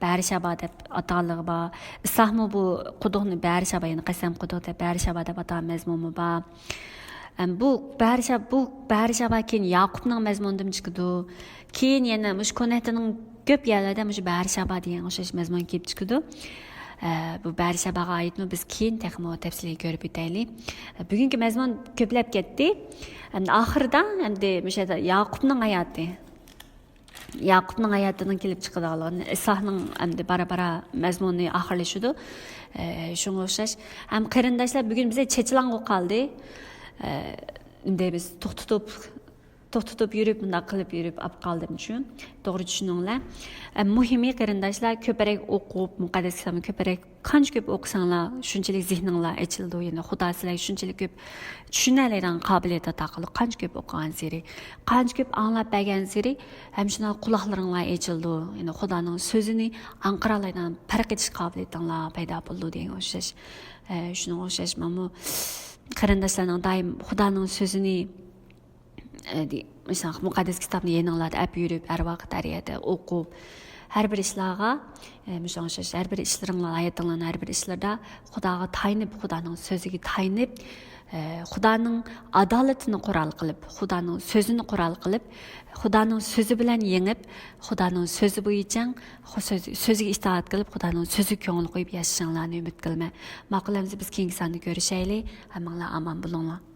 بەرشەبا دەپ ئاتىغانلىقى بار. ئىسھاقمۇ بۇ قۇدۇقنى بەرشەبا، يەنى قەسەم قۇدۇق دەپ بەرشەبا دەپ ئاتىغان مەزمۇنمۇ بار. ئەم، بۇ بەرشە-، بۇ بەرشەبا كېيىن ياقۇپنىڭ مەزمۇنىدىمۇ چىقىدۇ. كېيىن يەنە مۇشۇ كونەھدىنىڭ كۆپ يەرلەردە مۇشۇ بەرشەبا دېگەن ئوخشاش مەزمۇن كېلىپ چىقىدۇ. ئە، بۇ بەرشەباغا ئائىتمۇ بىز كېيىن تېخىمۇ تەپسىلىي كۆرۈپ ئۆتەيلى. ئە، بۈگۈنكى مەزمۇن كۆپلەپ كەتتى. ئەمدى ئاخىرىدا، ئەمدى مۇشۇ يەردە ياقۇپنىڭ ھاياتى. ياقۇپنىڭ ھاياتىدىن كېلىپ چىقىدىغانلىقىنى، ئىسھاقنىڭ ئەمدى بارا-بارا مەزمۇنى ئاخىرلىشىدۇ. ئە، شۇڭا ئوخشاش. ھەم قېرىنداشلار، بۈگۈن بىزدە چېچىلاڭ بولۇپ قالدى. ئە، ئەمدى بىز توختىتىپ، توختىتىپ يۈرۈپ، مۇنداق قىلىپ يۈرۈپ ئاپ قالدىم شۇ. توغرا چۈشىنىڭلار. ئە، مۇھىمى قېرىنداشلار، كۆپرەك ئوقۇپ، مۇقەددەس كىتابنى كۆپرەك، قانچە كۆپ ئوقۇساڭلار، شۇنچىلىك زېھنىڭلار ئېچىلىدۇ. يەنى خۇدا سىلەرگە شۇنچىلىك كۆپ چۈشىنەلەيدىغان قابىلىيەت ئاتا قىلىدۇ. قانچە كۆپ ئوقۇغانسېرى، قانچە كۆپ ئاڭلاپ بەرگەنسېرى، ھەم شۇنداق قۇلاقلىرىڭلار ئېچىلىدۇ. يەنى خۇدانىڭ سۆزىنى ئاڭقىرالايدىغان پەرق ئېتىش قابىلىيىتىڭلار پەيدا بولىدۇ دېگەنگە ئوخشاش. ئە، شۇنىڭغا ئوخشاش مانا بۇ قېرىنداشلارنىڭ دائىم خۇدانىڭ سۆزىنى ئە، دى-، مۇشۇنداق مۇقەددەس كىتابنى يېنىڭلاردا ئەپ يۈرۈپ، ھەر ۋاقىت، ھەر يەردە ئوقۇپ، ھەر بىر ئىشلارغا، ئە، مۇشۇنىڭغا ئوخشاش، ھەر بىر ئىشلىرىڭلار، ھاياتىڭلارنىڭ ھەر بىر ئىشلىرىدا خۇداغا تايىنىپ، خۇدانىڭ سۆزىگە تايىنىپ، ئە، خۇدانىڭ ئادالىتىنى قورال قىلىپ، خۇدانىڭ سۆزىنى قورال قىلىپ، خۇدانىڭ سۆزى بىلەن يېڭىپ، خۇدانىڭ سۆزى بويىچە، خۇ-، سۆز-، سۆزىگە ئىتائەت قىلىپ، خۇدانىڭ سۆزىگە كۆڭۈل قويۇپ ياشىشىڭلارنى ئۈمىد قىلىمەن. ماقۇل، ئەمىسە بىز كېيىنكى ساندا كۆرۈشەيلى. ھەممىڭلار ئامان بولۇڭلار.